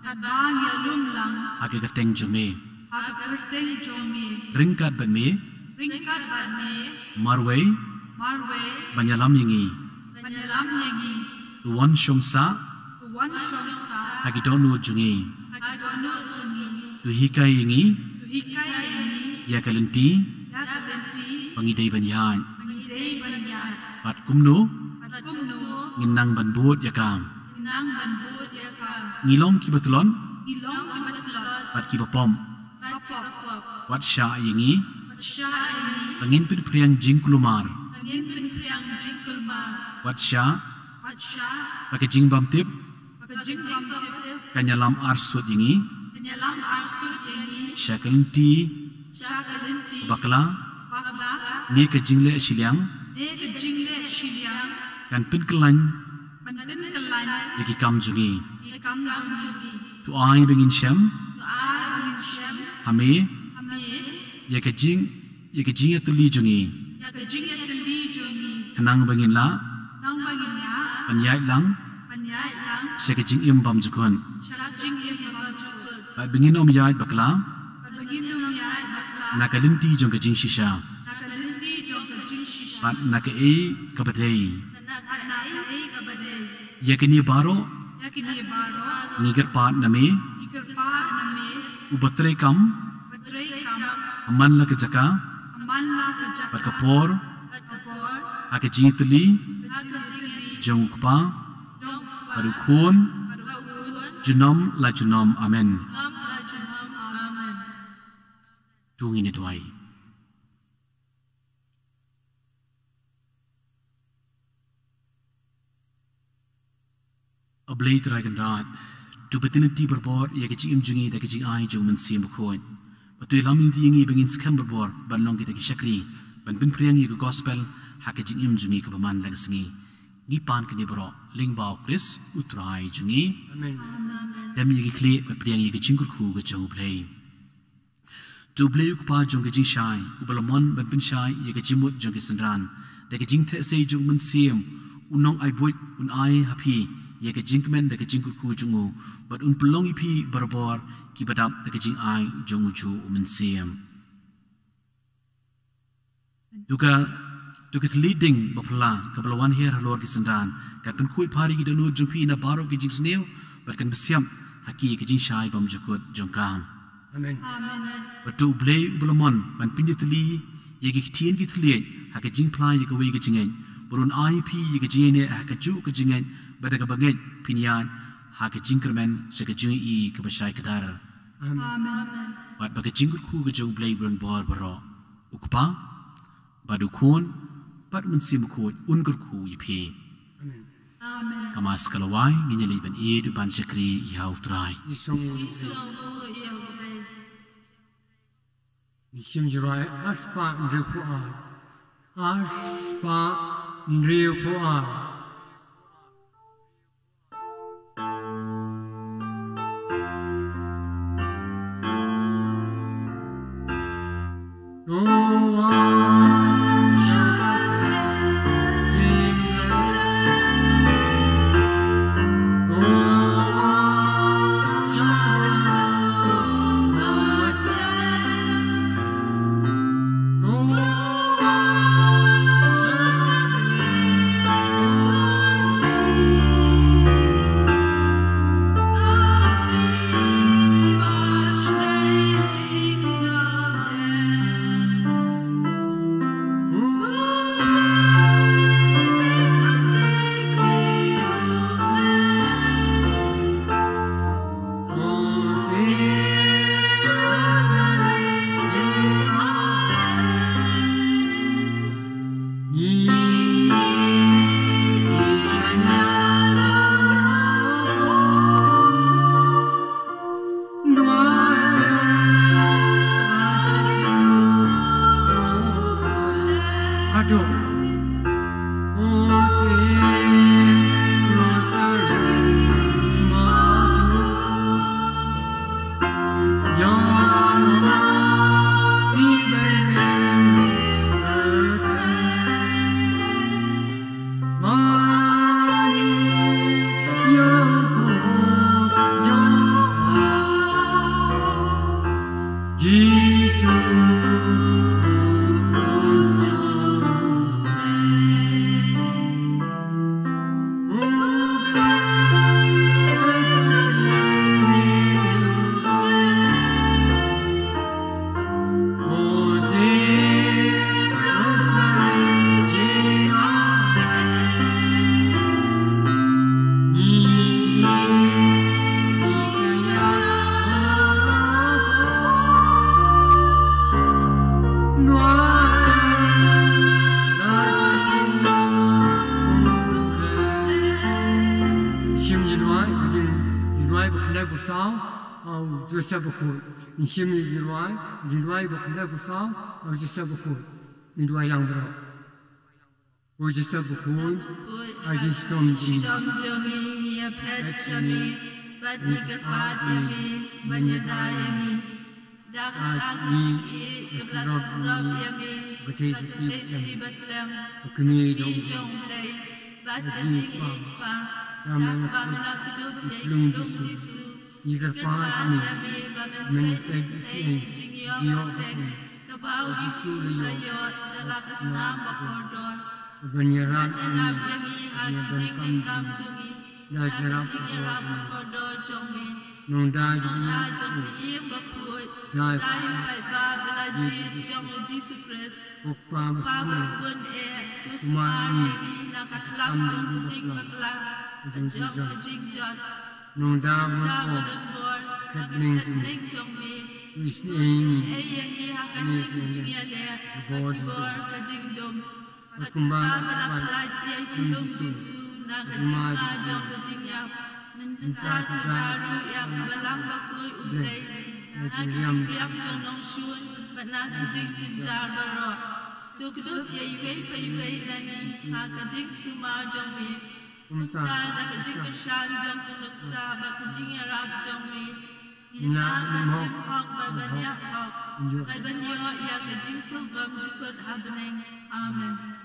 Katba ngi ïalum lang. Ha ka kyrteng jong me. Ha ka kyrteng jong me. Ryngkat bad me. Ryngkat bad me. Marwei. Marwei. Ban ïalam ïa ngi. Ban ïalam ïa ngi. To wan shong sah. To wan shong sah. Ha ki dohnud jong ngi. Ha ki dohnud jong ngi. To hikai ïa ngi. To hikai ïa ngi. Ïa ka lynti. Ïa ka lynti. Ba ngi dei ban ïaid. Ba ngi dei ban ïaid. Bad kumno. Bad kumno. Ngin nang ban bud ïa ka. Ngin nang ban bud ïa ka. Ngi long kiba tlot. Ngi long kiba tlot. Bad kiba pop. Wat shah ïa ngi. Wat shah ïa ngi. Ba ngin pynphriang jingkulmar. Ba ngin pynphriang jingkulmar. Wat shah. Wat shah. Ba ka jingbymtip. Ba ka jingbymtip. Kan ïalam arsut ïa ngi. Kan ïalam arsut ïa ngi. Sha ka lynti. Sha ka lynti. Bakla. Bakla. Ne ka jingleh shiliang. Ne ka jingleh shiliang. Kan pynkyllaiñ. Kan pynkyllaiñ. Ïa ki kam jong ngi. Ïa ki kam jong ngi. To ai ba ngin shem. To ai ba ngin shem. Ha me. Ha me. Ïa ka jing, ïa ka jingïatylli jong ngi. Ïa ka jingïatylli jong ngi. Khnang ba ngin lah. Khnang ba ngin lah. Ban ïaid lang. Ban ïaid lang. Sha ka jingim bymjukut. Sha ka jingim bymjukut. Bad ba ngin ym ïaid bakla. Bad ba ngin ym ïaid bakla. Na ka lynti jong ka jingshisha. Na ka lynti jong ka jingshisha. Bad na kaei kaba dei. Bad na kaei kaba dei. Ïa kine baroh. Ïa kine baroh. Ngi kyrpad na me. Ngi kyrpad na me. Uba treikam. Uba treikam. Ha man la ka jaka. Ha man la ka jaka. Bad ka por. Bad ka por. Ha ka jingïatylli. Ha ka jingïatylli. Jong u Kpa. Jong u Kpa. Bad u Khun. Bad u Khun. Junom la junom. Amen. Junom la junom. Amen. To ngin ïa duwai. A Blei Trai Kynrad, to pynlynti barabor ïa ka jingim jong ngi da ka jingai jong u Mynsiem Bakhuid. Bad to ïalam lynti ïa ngi ba ngin skhem barabor ban long kita ki shakri ban pynphriang ïa ka gospel ha ka jingim jong ngi kaba man la ka sngi. Ngi pan kine baroh lyngba u Khrist u Trai jong ngi. Amen. Dem ïa ki khlieh bad pdiang ïa ka jingkyrkhu ka jong u Blei. To u Blei u Kpa jong ka jingshai, uba la mon ban pynshai ïa ka jingmut jong ki synran da ka jingtheh sei jong u Mynsiem, u nongai buit un ai ha phi ïa ka jingkmen da ka jingkyrkhu jong u, bad un pynlong ïa phi barabor kiba dap da ka jingai jong ujuh u Mynsiem. To ka, to ka thylliej ding ba phylla kaba la wan hiar halor ki synran kan pynkhuid phar ïa ki dohnud jong phi na baroh ki jingsniew bad kan pynsiap ha ki ïa ka jingshai bymjukut jong ka. Amen. Amen. Bad to u Blei uba la mon ban pynïatylli ïa ki ktien ki thylliej ha ka jingphla ïa kawei ka jingngeit, bad un ai phi ïa ka jingïaineh ha kajuh ka jingngeit, bad da kaba ngeit phin ïaid ha ka jingkyrmen sha ka jingïohi kaba shai kdar. Amen. Amen. Bad ba ka jingkyrkhu ka jong u Blei ba donbor baroh, u Kpa bad u Khun bad u Mynsiem Bakhuid un kyrkhu ïa phi. Amen. Amen. Ka Mass ka la wai, ngin ïa leit ban ïeit ban shakri ïa u Trai. Ngi sngewbha ïa u Blei. Ngi shim jingrwai arspah hynriewphew ar. Arspah hynriewphew ar. Shim jingrwai, jing, jingrwai ba khyndai phew saw, u Joseph Bakhuid. Shim jingrwai, jingrwai ba khyndai phew saw, u Joseph Bakhuid. Ngi duwai lang baroh. Ko Jisu bakhuid, ha ki shitom jong ngi, ngi ïaphet sha me bad ngi kyrpad ïa me ban ïada ïa ngi. Da kata ngi ïeit ka ba la sngewrop ïa me bad ka theisotti ba slem, ka kmie jong U Blei bad ka jingïeit Pa. Da kaba me la kdup ïa i Jisu, ngi kyrpad ïa me ba men peit isynei ïa ka jingïoh pateng kaba U Jisu u la ïoh da la ka snam bakordor. Ban ïarap ïa ngi ha ki jingdonkam jong ngi da ka jingïarap bakordor jong me. Nongda jong ka ïing bakhuid, da ïa u paidbah ba la jied jong U Jisu Khrist, U Kpa ba sngewbha, to sumar ïa ngi na ka khlam jong ka jingbakla, ka jong ka jingjot. Nongda ba don bor na ka kyrteng jong me, to isynei ïa ngi ha kane ka jingïaleh ka bor ka jingdum. Bad kumba me la pyllait ïa i khyndong Jisu na ka jingma jong ka jingïap, mynta to da ruh ïa ka balang bakhuid U Blei na ka jingriam jong nongshun bad na ka jingjynjar baroh. To kdup ïa iwei pa iwei na ngi ha ka jingsumar jong me. Kumta da ka jingkyrshan jong ka nuksa bad ka jingïarap jong me, ngin lah ban im hok bad ban ïap hok bad ban ïoh ïa ka jingsuk bymjukut ha bneng. Amen.